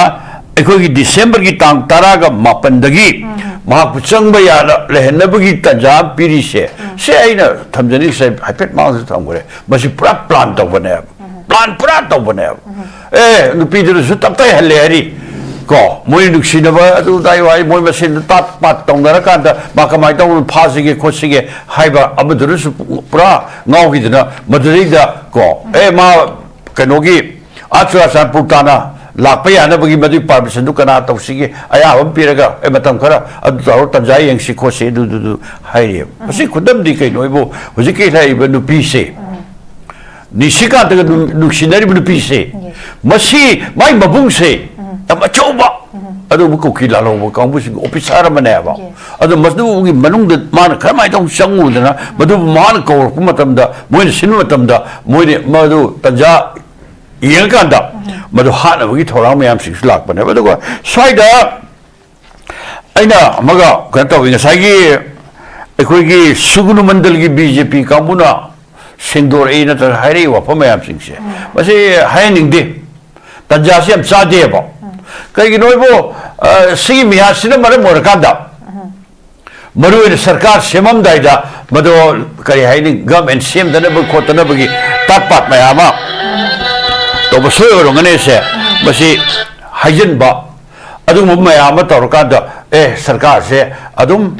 ꯑꯩꯈꯣꯏꯒꯤ ꯗꯤꯁꯦꯝꯕꯔꯒꯤ ꯇꯥꯡ ꯇꯔꯥꯒ ꯃꯥꯄꯟꯗꯒꯤ ꯃꯍꯥꯛꯄꯨ ꯆꯪꯕ ꯌꯥꯅ ꯂꯩꯍꯟꯅꯕꯒꯤ ꯇꯟꯖꯥ ꯑꯃ ꯄꯤꯔꯤꯁꯦ, ꯁꯤ ꯑꯩꯅ ꯊꯝꯖꯅꯤꯡꯉꯤꯁꯦ꯫ ꯍꯥꯏꯐꯦꯠ ꯃꯥꯡꯁꯨ ꯊꯝꯈ꯭ꯔꯦ, ꯃꯁꯤ ꯄꯨꯔꯥ ꯄ꯭ꯂꯥꯟ ꯇꯧꯕꯅꯦꯕ꯫ ꯄ꯭ꯂꯥꯟ ꯄꯨꯔꯥ ꯇꯧꯕꯅꯦꯕ꯫ ꯑꯦ, ꯅꯨꯄꯤꯗꯨꯅꯁꯨ ꯇꯞꯇꯥꯏꯍꯜꯂꯦ ꯍꯥꯏꯔꯤ꯫ ꯀꯣ, ꯃꯣꯏ ꯅꯨꯡꯁꯤꯅꯕ ꯑꯗꯨ ꯑꯗꯥꯏ ꯋꯥꯏ ꯃꯣꯏ ꯃꯁꯦꯟꯗ ꯇꯥꯠ ꯄꯥꯠ ꯇꯧꯅꯔꯀꯥꯟꯗ ꯃꯥ ꯀꯃꯥꯏꯅ ꯇꯧꯅ ꯐꯥꯁꯤꯒꯦ ꯈꯣꯠꯁꯤꯒꯦ ꯍꯥꯏꯕ ꯑꯃꯗꯨꯅꯁꯨ ꯄꯨꯔꯥ ꯉꯥꯎꯈꯤꯗꯅ ꯃꯗꯨꯗꯩꯗ, ꯀꯣ, ꯑꯦ, ꯃꯥ ꯀꯩꯅꯣꯒꯤ ꯑꯥ ꯆꯨꯔꯥꯆꯥꯟꯄꯨꯔ ꯇꯥꯅ ꯂꯥꯛꯄ ꯌꯥꯅꯕꯒꯤ ꯃꯗꯨꯒꯤ ꯄꯥꯔꯃꯤꯁꯟꯗꯨ ꯀꯅꯥ ꯇꯧꯁꯤꯒꯦ, ꯑꯌꯥꯕ ꯑꯃ ꯄꯤꯔꯒ, ꯑꯦ, ꯃꯇꯝ ꯈꯔ ꯑꯗꯨ ꯇꯧꯔ ꯇꯟꯖꯥ ꯌꯦꯡꯁꯤ ꯈꯣꯠꯁꯤ ꯑꯗꯨꯗꯨꯗꯨ ꯍꯥꯏꯔꯤꯑꯕ꯫ ꯃꯁꯤ ꯈꯨꯗꯝꯗꯤ ꯀꯩꯅꯣ ꯍꯥꯏꯕꯨ, ꯍꯧꯖꯤꯛꯀꯤ ꯂꯩꯔꯤꯕ ꯅꯨꯄꯤꯁꯦ, ꯅꯤꯁꯤꯀꯥꯟꯇꯒ ꯅꯨ-, ꯅꯨꯡꯁꯤꯅꯔꯤꯕ ꯅꯨꯄꯤꯁꯦ, ꯃꯁꯤ ꯃꯥꯏ ꯃꯕꯨꯡꯁꯦ ꯌꯥꯝ ꯑꯆꯧꯕ ꯑꯗꯨꯒꯨꯝꯕ ꯀꯨꯀꯤ ꯂꯥꯜꯍꯧꯕ ꯀꯥꯡꯕꯨꯁꯤꯡꯒꯤ ꯑꯣꯐꯤꯁꯥꯔ ꯑꯃꯅꯦꯕ꯫ ꯑꯗꯣ ꯃꯗꯨꯒꯤ ꯃꯅꯨꯡꯗ ꯃꯥꯅ ꯀꯔꯝꯍꯥꯏꯅ ꯇꯧꯅ ꯆꯪꯉꯨꯗꯅ, ꯃꯗꯨꯕꯨ ꯃꯥꯅ ꯀꯧꯔꯛꯄ ꯃꯇꯝꯗ, ꯃꯣꯏꯅ ꯁꯤꯟꯕ ꯃꯇꯝꯗ, ꯃꯣꯏꯅ ꯃꯗꯨ ꯇꯟꯖꯥ ꯌꯦꯡꯉꯀꯥꯟꯗ ꯃꯗꯨ ꯍꯥꯠꯅꯕꯒꯤ ꯊꯧꯔꯥꯡ ꯃꯌꯥꯝꯁꯤꯡꯁꯨ ꯂꯥꯛꯄꯅꯦꯕ꯫ ꯑꯗꯨꯒ ꯁ꯭ꯋꯥꯏꯗ ꯑꯩꯅ ꯑꯃꯒ ꯀꯩꯅꯣ ꯇꯧꯏ, ꯉꯁꯥꯏꯒꯤ ꯑꯩꯈꯣꯏꯒꯤ ꯁꯨꯒꯨꯅꯨ ꯃꯟꯗꯜꯒꯤ ꯕꯤ ꯖꯦ ꯄꯤ ꯀꯥꯡꯕꯨꯅ ꯁꯦꯡꯗꯣꯔꯛꯏ ꯅꯠꯇ꯭ꯔꯒ ꯍꯥꯏꯔꯛꯏ ꯋꯥꯐꯝ ꯃꯌꯥꯝꯁꯤꯡꯁꯦ, ꯃꯁꯤ ꯍꯥꯏꯍꯟꯅꯤꯡꯗꯦ꯫ ꯇꯟꯖꯥꯁꯤ ꯌꯥꯝ ꯆꯥꯗꯦꯕ꯫ ꯀꯩꯒꯤꯅꯣ ꯍꯥꯏꯕꯨ, ꯑ, ꯁꯤꯒꯤ ꯃꯤꯍꯥꯠꯁꯤꯅ ꯃꯔꯝ ꯑꯣꯏꯔꯀꯥꯟꯗ ꯃꯔꯨꯑꯣꯏꯅ ꯁꯔꯀꯥꯔ ꯁꯦꯝꯃꯝꯗꯥꯏꯗ ꯃꯗꯣ, ꯀꯔꯤ ꯍꯥꯏꯅꯤ, ꯒꯚꯔꯟꯃꯦꯟ ꯁꯦꯝꯗꯅꯕ ꯈꯣꯠꯇꯅꯕꯒꯤ ꯇꯥꯠ ꯄꯥꯠ ꯃꯌꯥꯝ ꯑꯃ ꯇꯧꯕ ꯁꯣꯏ ꯑꯣꯏꯔꯝꯒꯅꯤꯁꯦ, ꯃꯁꯤ ꯍꯥꯏꯖꯤꯟꯕ, ꯑꯗꯨꯒꯨꯝꯕ ꯃꯌꯥꯝ ꯑꯃ ꯇꯧꯔꯀꯥꯟꯗ, ꯑꯦ, ꯁꯔꯀꯥꯔꯁꯦ ꯑꯗꯨꯝ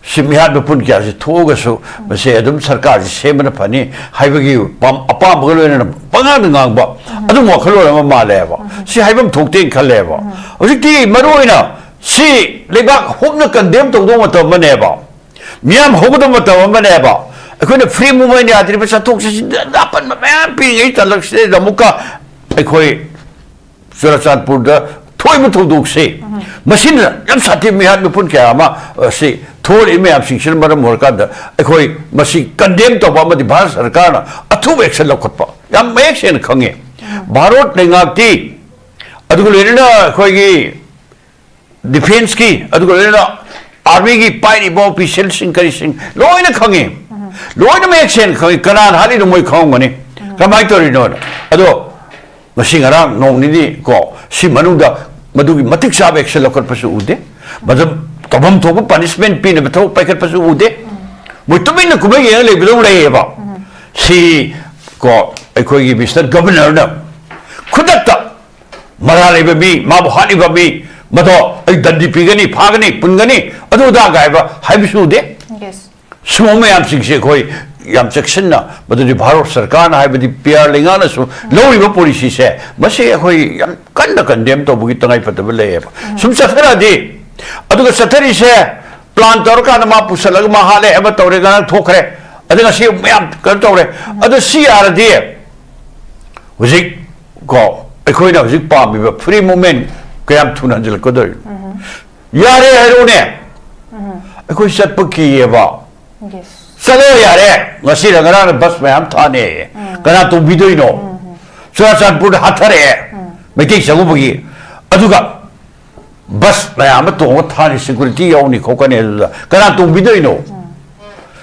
ꯁꯤ ꯃꯤꯍꯥꯠ ꯃꯄꯨꯟ ꯀꯌꯥꯁꯤ ꯊꯣꯛꯑꯒꯁꯨ ꯃꯁꯤ ꯑꯗꯨꯝ ꯁꯔꯀꯥꯔꯁꯤ ꯁꯦꯝꯕꯅ ꯐꯅꯤ ꯍꯥꯏꯕꯒꯤ ꯄꯥꯝ-, ꯑꯄꯥꯝꯕꯒ ꯂꯣꯏꯅꯅ ꯄꯉꯥꯡꯗ ꯉꯥꯡꯕ, ꯑꯗꯨꯝꯕ ꯋꯥꯈꯜꯂꯣꯟ ꯑꯃ ꯃꯥꯜꯂꯦꯕ꯫ ꯁꯤ ꯍꯥꯏꯐꯝ ꯊꯣꯛꯇꯦꯅ ꯈꯜꯂꯦꯕ꯫ ꯍꯧꯖꯤꯛꯇꯤ ꯃꯔꯨꯑꯣꯏꯅ ꯁꯤ ꯂꯩꯕꯥꯛ ꯍꯨꯞꯅ ꯀꯟꯗꯦꯝ ꯇꯧꯗꯧꯕ ꯃꯇꯝ ꯑꯃꯅꯦꯕ, ꯃꯤꯌꯥꯝ ꯍꯧꯒꯗꯕ ꯃꯇꯝ ꯑꯃꯅꯦꯕ꯫ ꯑꯩꯈꯣꯏꯅ ꯐ꯭ꯔꯤ ꯃꯨꯚꯃꯦꯟ ꯌꯥꯗ꯭ꯔꯤꯕ, ꯆꯠꯊꯣꯛ ꯆꯠꯁꯤꯟꯗ ꯑꯄꯟꯕ ꯃꯌꯥꯝ ꯄꯤꯔꯤꯉꯩ ꯇꯥꯂꯛꯁꯤꯗꯩꯗ ꯑꯃꯨꯛꯀ ꯑꯩꯈꯣꯏ ꯆꯨꯔꯥꯆꯥꯟꯄꯨꯔꯗ ꯊꯣꯛꯏꯕ ꯊꯧꯗꯣꯛꯁꯦ, ꯃꯁꯤꯅ ꯌꯥꯝ ꯁꯥꯊꯤꯕ ꯃꯤꯍꯥꯠ ꯃꯤꯄꯨꯟ ꯀꯌꯥ ꯑꯃ, ꯑ, ꯁꯤ ꯊꯣꯛꯂꯛꯏ ꯃꯌꯥꯝꯁꯤꯡꯁꯤꯅ ꯃꯔꯝ ꯑꯣꯏꯔꯀꯥꯟꯗ ꯑꯩꯈꯣꯏ ꯃꯁꯤ ꯀꯟꯗꯦꯝ ꯇꯧꯕ ꯑꯃꯗꯤ ꯚꯥꯔꯠ ꯁꯔꯀꯥꯔꯅ ꯑꯊꯨꯕ ꯑꯦꯛꯁꯟ ꯂꯧꯈꯠꯄ ꯌꯥꯝ ꯃꯌꯦꯛ ꯁꯦꯡꯅ ꯈꯪꯉꯦ꯫ ꯚꯥꯔꯠ ꯂꯩꯉꯥꯛꯇꯤ, ꯑꯗꯨꯒ ꯂꯣꯏꯅꯅ ꯑꯩꯈꯣꯏꯒꯤ ꯗꯤꯐꯦꯟꯁꯀꯤ, ꯑꯗꯨꯒ ꯂꯣꯏꯅꯅ ꯑꯥꯔꯃꯤꯒꯤ ꯄꯥꯏꯔꯤꯕ ꯑꯣꯐꯤꯁꯤꯌꯦꯜꯁꯤꯡ ꯀꯔꯤꯁꯤꯡ ꯂꯣꯏꯅ ꯈꯪꯉꯤ꯫ ꯂꯣꯏꯅ ꯃꯌꯦꯛ ꯁꯦꯡꯅ ꯈꯪꯉꯤ꯫ ꯀꯅꯥꯅ ꯍꯥꯠꯂꯤꯅꯣ ꯃꯣꯏ ꯈꯪꯉꯝꯒꯅꯤ꯫ ꯀꯃꯥꯏꯅ ꯇꯧꯔꯤꯅꯣꯅ꯫ ꯑꯗꯣ ꯉꯁꯤ ꯉꯔꯥꯡ ꯅꯣꯡ ꯅꯤꯅꯤ ꯀꯣ, ꯁꯤ ꯃꯅꯨꯡꯗ ꯃꯗꯨꯒꯤ ꯃꯇꯤꯛ ꯆꯥꯕ ꯑꯦꯛꯁꯟ ꯂꯧꯈꯠꯄꯁꯨ ꯎꯗꯦ꯫ ꯃꯗꯨ ꯇꯧꯐꯝ ꯊꯣꯛꯄ ꯄꯅꯤꯁꯃꯦꯟ ꯄꯤꯅꯕ ꯊꯕꯛ ꯄꯥꯏꯈꯠꯄꯁꯨ ꯎꯗꯦ꯫ ꯃꯣꯏ ꯇꯨꯃꯤꯟꯅ ꯀꯨꯝꯍꯩ ꯌꯦꯡꯉ ꯂꯩꯕꯗꯧ ꯂꯩꯌꯦꯕ꯫ ꯁꯤ ꯀꯣ, ꯑꯩꯈꯣꯏꯒꯤ ꯃꯤꯁꯇꯔ ꯒꯕꯔꯅꯔꯅ ꯈꯨꯗꯛꯇ ꯃꯔꯥꯜ ꯂꯩꯕ ꯃꯤ, ꯃꯥꯕꯨ ꯍꯥꯠꯂꯤꯕ ꯃꯤ, ꯃꯗꯣ ꯑꯩ ꯗꯟꯗꯤ ꯄꯤꯒꯅꯤ, ꯐꯥꯒꯅꯤ, ꯄꯨꯟꯒꯅꯤ, ꯑꯗꯨ ꯑꯗꯥ ꯀꯥꯏꯕ ꯍꯥꯏꯕꯁꯨ ꯎꯗꯦ꯫ Yes. ꯁꯤꯒꯨꯝꯕ ꯃꯌꯥꯝꯁꯤꯡꯁꯦ ꯑꯩꯈꯣꯏ ꯌꯥꯝ ꯆꯦꯛꯁꯤꯟꯅ, ꯃꯗꯨꯗꯤ ꯚꯥꯔꯠ ꯁꯔꯀꯥꯔꯅ ꯍꯥꯏꯕꯗꯤ ꯄꯤ ꯑꯥꯔ ꯂꯩꯉꯥꯛꯅꯁꯨ ꯂꯧꯔꯤꯕ ꯄꯣꯂꯤꯁꯤꯁꯦ, ꯃꯁꯤ ꯑꯩꯈꯣꯏ ꯌꯥꯝ ꯀꯟꯅ ꯀꯟꯗꯦꯝ ꯇꯧꯕꯒꯤ ꯇꯉꯥꯏ ꯐꯗꯕ ꯂꯩꯌꯦꯕ꯫ ꯁꯨꯝ ꯆꯠꯊꯔꯛꯑꯗꯤ, ꯑꯗꯨꯒ ꯆꯠꯊꯔꯤꯁꯦ ꯄ꯭ꯂꯥꯟ ꯇꯧꯔꯀꯥꯟꯗ ꯃꯥ ꯄꯨꯁꯜꯂꯒ ꯃꯥ ꯍꯥꯠꯂꯦ, ꯑꯃ ꯇꯧꯔꯦ, ꯉꯔꯥꯡ ꯊꯣꯛꯈ꯭ꯔꯦ, ꯑꯗ ꯉꯁꯤ ꯃꯌꯥꯝ ꯀꯩꯅꯣ ꯇꯧꯔꯦ꯫ ꯑꯗꯣ ꯁꯤ ꯌꯥꯔꯗꯤ ꯍꯧꯖꯤꯛ ꯀꯣ, ꯑꯩꯈꯣꯏꯅ ꯍꯧꯖꯤꯛ ꯄꯥꯝꯃꯤꯕ ꯐ꯭ꯔꯤ ꯃꯨꯚꯃꯦꯟ ꯀꯌꯥꯝ ꯊꯨꯅ ꯍꯟꯖꯤꯜꯂꯛꯀꯗꯧꯔꯤꯅꯣ? ꯌꯥꯔꯦ ꯍꯥꯏꯔꯛꯎꯅꯦ꯫ ꯑꯩꯈꯣꯏ ꯆꯠꯄ ꯀꯤꯌꯦꯕ꯫ Yes. ꯆꯠꯂꯣ ꯌꯥꯔꯦ꯫ ꯉꯁꯤꯔ ꯉꯔꯥꯡꯅ ꯕꯁ ꯃꯌꯥꯝ ꯊꯥꯅꯦ꯫ ꯀꯅꯥ ꯇꯣꯡꯕꯤꯗꯣꯏꯅꯣ? ꯆꯨꯔꯥꯆꯥꯟꯄꯨꯔꯗ ꯍꯥꯠꯊꯔꯛꯑꯦ, ꯃꯩꯇꯩ ꯆꯪꯉꯨꯕꯒꯤ꯫ ꯑꯗꯨꯒ ꯕꯁ ꯃꯌꯥꯝ ꯑꯃ ꯇꯣꯡꯉ ꯊꯥꯅꯤ, ꯁꯦꯀꯨꯔꯤꯇꯤ ꯌꯥꯎꯅꯤ ꯈꯣꯠꯀꯅꯤ, ꯑꯗꯨꯗ ꯀꯅꯥ ꯇꯣꯡꯕꯤꯗꯣꯏꯅꯣ?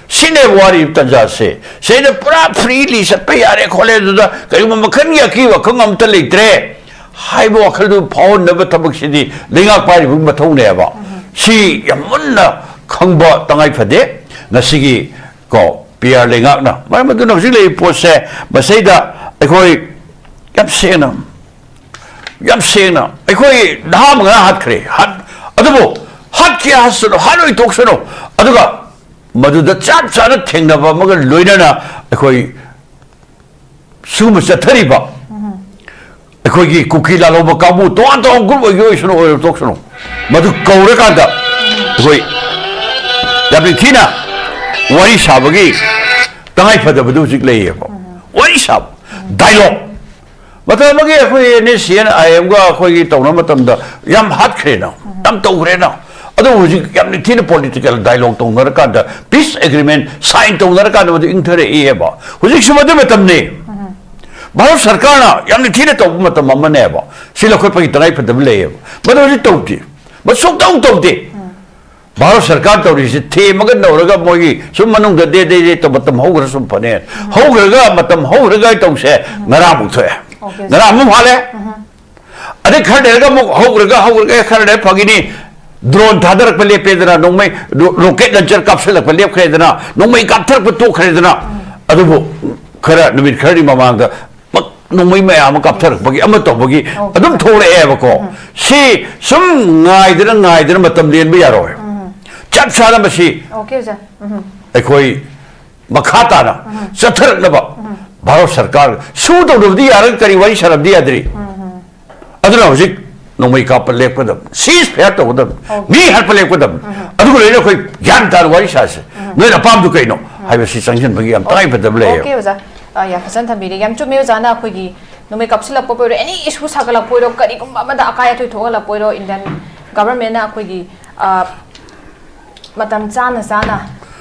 ꯁꯤꯅꯦ ꯋꯥꯔꯤꯕ ꯇꯥꯟꯖꯥꯁꯦ꯫ ꯁꯤꯗ ꯄꯨꯔꯥ ꯐ꯭ꯔꯤꯂꯤ ꯆꯠꯄ ꯌꯥꯔꯦ ꯈꯣꯠꯂꯦ, ꯑꯗꯨꯗ ꯀꯔꯤꯒꯨꯝꯕ ꯃꯈꯜꯒꯤ ꯑꯀꯤꯕ ꯑꯈꯪ ꯑꯝꯇ ꯂꯩꯇ꯭ꯔꯦ ꯍꯥꯏꯕ ꯋꯥꯈꯜꯗꯨ ꯐꯥꯎꯍꯟꯅꯕ ꯊꯕꯛꯁꯤꯗꯤ ꯂꯩꯉꯥꯛ ꯄꯥꯏꯔꯤꯕꯒꯤ ꯃꯊꯧꯅꯦꯕ꯫ ꯁꯤ ꯌꯥꯝ ꯃꯨꯟꯅ ꯈꯪꯕ ꯇꯉꯥꯏ ꯐꯗꯦ ꯉꯁꯤꯒꯤ ꯀꯣ, ꯄꯤ ꯑꯥꯔ ꯂꯩꯉꯥꯛꯅ꯫ ꯃꯔꯝ ꯑꯗꯨꯅ ꯍꯧꯖꯤꯛ ꯂꯩꯔꯤꯕ ꯄꯣꯠꯁꯦ, ꯃꯁꯤꯗ ꯑꯩꯈꯣꯏ ꯌꯥꯝ ꯁꯦꯡꯅ, ꯌꯥꯝ ꯁꯦꯡꯅ ꯑꯩꯈꯣꯏ ꯅꯍꯥ ꯑꯃ ꯉꯔꯥꯡ ꯍꯥꯠꯈ꯭ꯔꯦ꯫ ꯍꯥꯠ-, ꯑꯗꯨꯕꯨ ꯍꯥꯠꯀꯦ ꯍꯥꯠꯁꯅꯨ, ꯍꯥꯠꯂꯣꯏ ꯇꯣꯛꯁꯅꯨ꯫ ꯑꯗꯨꯒ ꯃꯗꯨꯗ ꯆꯞ ꯆꯥꯅ ꯊꯦꯡꯅꯕ ꯑꯃꯒ ꯂꯣꯏꯅꯅ ꯑꯩꯈꯣꯏ ꯁꯤꯒꯨꯝꯕ ꯆꯠꯊꯔꯤꯕ ꯑꯩꯈꯣꯏꯒꯤ ꯀꯨꯀꯤ ꯂꯥꯜꯍꯧꯕ ꯀꯥꯡꯕꯨ ꯇꯣꯉꯥꯟ ꯇꯣꯉꯥꯟ ꯒ꯭ꯔꯨꯞ ꯑꯣꯏꯒꯦ ꯑꯣꯏꯁꯅꯨ, ꯑꯣꯏꯔꯣ ꯇꯣꯛꯁꯅꯨ, ꯃꯗꯨ ꯀꯧꯔꯀꯥꯟꯗ ꯑꯩꯈꯣꯏ ꯌꯥꯝ ꯅꯤꯡꯊꯤꯅ ꯋꯥꯔꯤ ꯁꯥꯕꯒꯤ ꯇꯉꯥꯏ ꯐꯗꯕꯗꯨ ꯍꯧꯖꯤꯛ ꯂꯩꯌꯦꯕ꯫ ꯋꯥꯔꯤ ꯁꯥꯕ, ꯗꯥꯏꯂꯣꯛ꯫ ꯃꯇꯝ ꯑꯃꯒꯤ ꯑꯩꯈꯣꯏ ꯑꯦꯟ ꯑꯦꯁ ꯁꯤ ꯑꯦꯟ ꯑꯥꯏ ꯑꯦꯝꯒ ꯑꯩꯈꯣꯏꯒꯤ ꯇꯧꯅꯕ ꯃꯇꯝꯗ ꯌꯥꯝ ꯍꯥꯠꯈ꯭ꯔꯦꯅ, ꯌꯥꯝ ꯇꯧꯈ꯭ꯔꯦꯅ, ꯑꯗꯨꯕꯨ ꯍꯧꯖꯤꯛ ꯌꯥꯝꯅ ꯊꯤꯅ ꯄꯣꯂꯤꯇꯤꯀꯦꯜ ꯗꯥꯏꯂꯣꯒ ꯇꯧꯅꯔꯀꯥꯟꯗ, ꯄꯤꯁ ꯑꯦꯒ꯭ꯔꯤꯃꯦꯟ ꯁꯥꯏꯟ ꯇꯧꯅꯔꯀꯥꯟꯗ ꯃꯗꯨ ꯏꯪꯊꯔꯛꯏꯑꯕ꯫ ꯍꯧꯖꯤꯛꯁꯨ ꯃꯗꯨ ꯃꯇꯝꯅꯤ꯫ ꯚꯥꯔꯠ ꯁꯔꯀꯥꯔꯅ ꯌꯥꯝꯅ ꯊꯤꯅ ꯇꯧꯕ ꯃꯇꯝ ꯑꯃꯅꯦꯕ꯫ ꯁꯤ ꯂꯧꯈꯠꯄꯒꯤ ꯇꯉꯥꯏ ꯐꯗꯕ ꯂꯩꯌꯦꯕ꯫ ꯃꯗꯨ ꯍꯧꯖꯤꯛ ꯇꯧꯗꯦ꯫ ꯃꯁꯨꯛ ꯇꯧ ꯇꯧꯗꯦ꯫ ꯚꯥꯔꯠ ꯁꯔꯀꯥꯔ ꯇꯧꯔꯤꯁꯤ ꯊꯦꯝꯃꯒ ꯅꯧꯔꯒ ꯃꯣꯏꯒꯤ ꯁꯨꯝ ꯃꯅꯨꯡꯗ ꯗꯦ ꯗꯦ ꯗꯦ ꯇꯧ ꯃꯇꯝ ꯍꯧꯈ꯭ꯔ ꯁꯨꯝ ꯐꯅꯦ꯫ ꯍꯧꯈ꯭ꯔꯒ ꯃꯇꯝ ꯍꯧꯈ꯭ꯔꯒ ꯇꯧꯁꯦ꯫ ꯉꯔꯥꯡꯃꯨꯛ ꯊꯣꯛꯑꯦ꯫ ꯑꯣꯀꯦ, ꯉꯔꯥꯡ ꯑꯃꯨꯛ ꯍꯥꯜꯂꯦ꯫ ꯑꯗꯩ ꯈꯔ ꯂꯩꯔꯒ ꯑꯃꯨꯛ ꯍꯧꯈ꯭ꯔꯒ ꯍꯧꯈ꯭ꯔꯒ ꯈꯔ ꯂꯩꯔ ꯐꯈꯤꯅꯤ꯫ ꯗ꯭ꯔꯣꯟ ꯊꯥꯗꯔꯛꯄ ꯂꯦꯞꯄꯦꯗꯅ, ꯅꯣꯡꯃꯩ ꯔꯣ-, ꯔꯣꯀꯦꯠ ꯂꯟꯆꯔ ꯀꯥꯞꯁꯤꯜꯂꯛꯄ ꯂꯦꯞꯈ꯭ꯔꯦꯗꯅ, ꯅꯣꯡꯃꯩ ꯀꯥꯞꯊꯔꯛꯄ ꯇꯣꯛꯈ꯭ꯔꯦꯗꯅ꯫ ꯑꯗꯨꯕꯨ ꯈꯔ ꯅꯨꯃꯤꯠ ꯈꯔꯅꯤ ꯃꯃꯥꯡꯗ ꯃꯛ-, ꯅꯣꯡꯃꯩ ꯃꯌꯥꯝ ꯑꯃ ꯀꯥꯞꯊꯔꯛꯄꯒꯤ, ꯑꯃ ꯇꯧꯕꯒꯤ ꯑꯣ, ꯑꯗꯨꯝ ꯊꯣꯛꯂꯛꯑꯦꯕꯀꯣ꯫ ꯁꯤ ꯁꯨꯝ ꯉꯥꯏꯗꯅ ꯉꯥꯏꯗꯅ ꯃꯇꯝ ꯂꯦꯟꯕ ꯌꯥꯔꯣꯏ꯫ ꯆꯞ ꯆꯥꯅ ꯃꯁꯤ ꯑꯣꯀꯦ, ꯑꯣꯖꯥ꯫ ꯎꯝ꯫ ꯑꯩꯈꯣꯏ ꯃꯈꯥ ꯇꯥꯅ ꯆꯠꯊꯔꯛꯅꯕ ꯚꯥꯔꯠ ꯁꯔꯀꯥꯔ ꯁꯨ ꯇꯧꯗꯕꯗꯤ ꯌꯥꯔꯒ ꯀꯔꯤ ꯋꯥꯔꯤ ꯁꯥꯟꯅꯕꯗꯤ ꯌꯥꯗ꯭ꯔꯤ? ꯑꯗꯨꯅ ꯍꯧꯖꯤꯛ ꯅꯣꯡꯃꯩ ꯀꯥꯞꯄ ꯂꯦꯞꯀꯗꯕ, ꯁꯤꯁ ꯐꯌꯥꯔ ꯇꯧꯒꯗꯕ, ꯑꯣꯀꯦ꯫ ꯃꯤ ꯍꯥꯠꯄ ꯂꯦꯞꯀꯗꯕ꯫ ꯑꯗꯨꯒ ꯂꯣꯏꯅ ꯑꯩꯈꯣꯏ ꯒ꯭ꯌꯥꯟ ꯇꯥꯅ ꯋꯥꯔꯤ ꯁꯥꯁꯦ꯫ ꯅꯣꯏꯅ ꯑꯄꯥꯝꯕꯗꯨ ꯀꯩꯅꯣ ꯍꯥꯏꯕꯁꯤ ꯆꯪꯁꯤꯟꯕꯒꯤ ꯌꯥꯝ ꯇꯉꯥꯏ ꯐꯗꯕ ꯂꯩꯌꯦꯕ꯫ ꯑꯣꯀꯦ, ꯑꯣꯖꯥ꯫ ꯑ, ꯌꯥꯝ ꯐꯖꯅ ꯊꯝꯕꯤꯔꯦ꯫ ꯌꯥꯝ ꯆꯨꯝꯃꯦ ꯑꯣꯖꯥꯅ꯫ ꯑꯩꯈꯣꯏꯒꯤ ꯅꯣꯡꯃꯩ ꯀꯥꯞꯁꯤꯜꯂꯛꯄꯕꯨ ꯑꯣꯏꯔꯣ, ꯑꯦꯅꯤ ꯏꯁꯨ ꯁꯥꯒꯠꯂꯛꯄ ꯑꯣꯏꯔꯣ, ꯀꯔꯤꯒꯨꯝꯕ ꯑꯃꯗ ꯑꯀꯥꯏ ꯑꯊꯣꯏ ꯊꯣꯛꯍꯜꯂꯛꯄ ꯑꯣꯏꯔꯣ, ꯏꯟꯗꯤꯌꯥꯟ ꯒꯚꯔꯟꯃꯦꯟꯅ ꯑꯩꯈꯣꯏꯒꯤ, ꯑ, ꯃꯇꯝ ꯆꯥꯅ ꯆꯥꯅ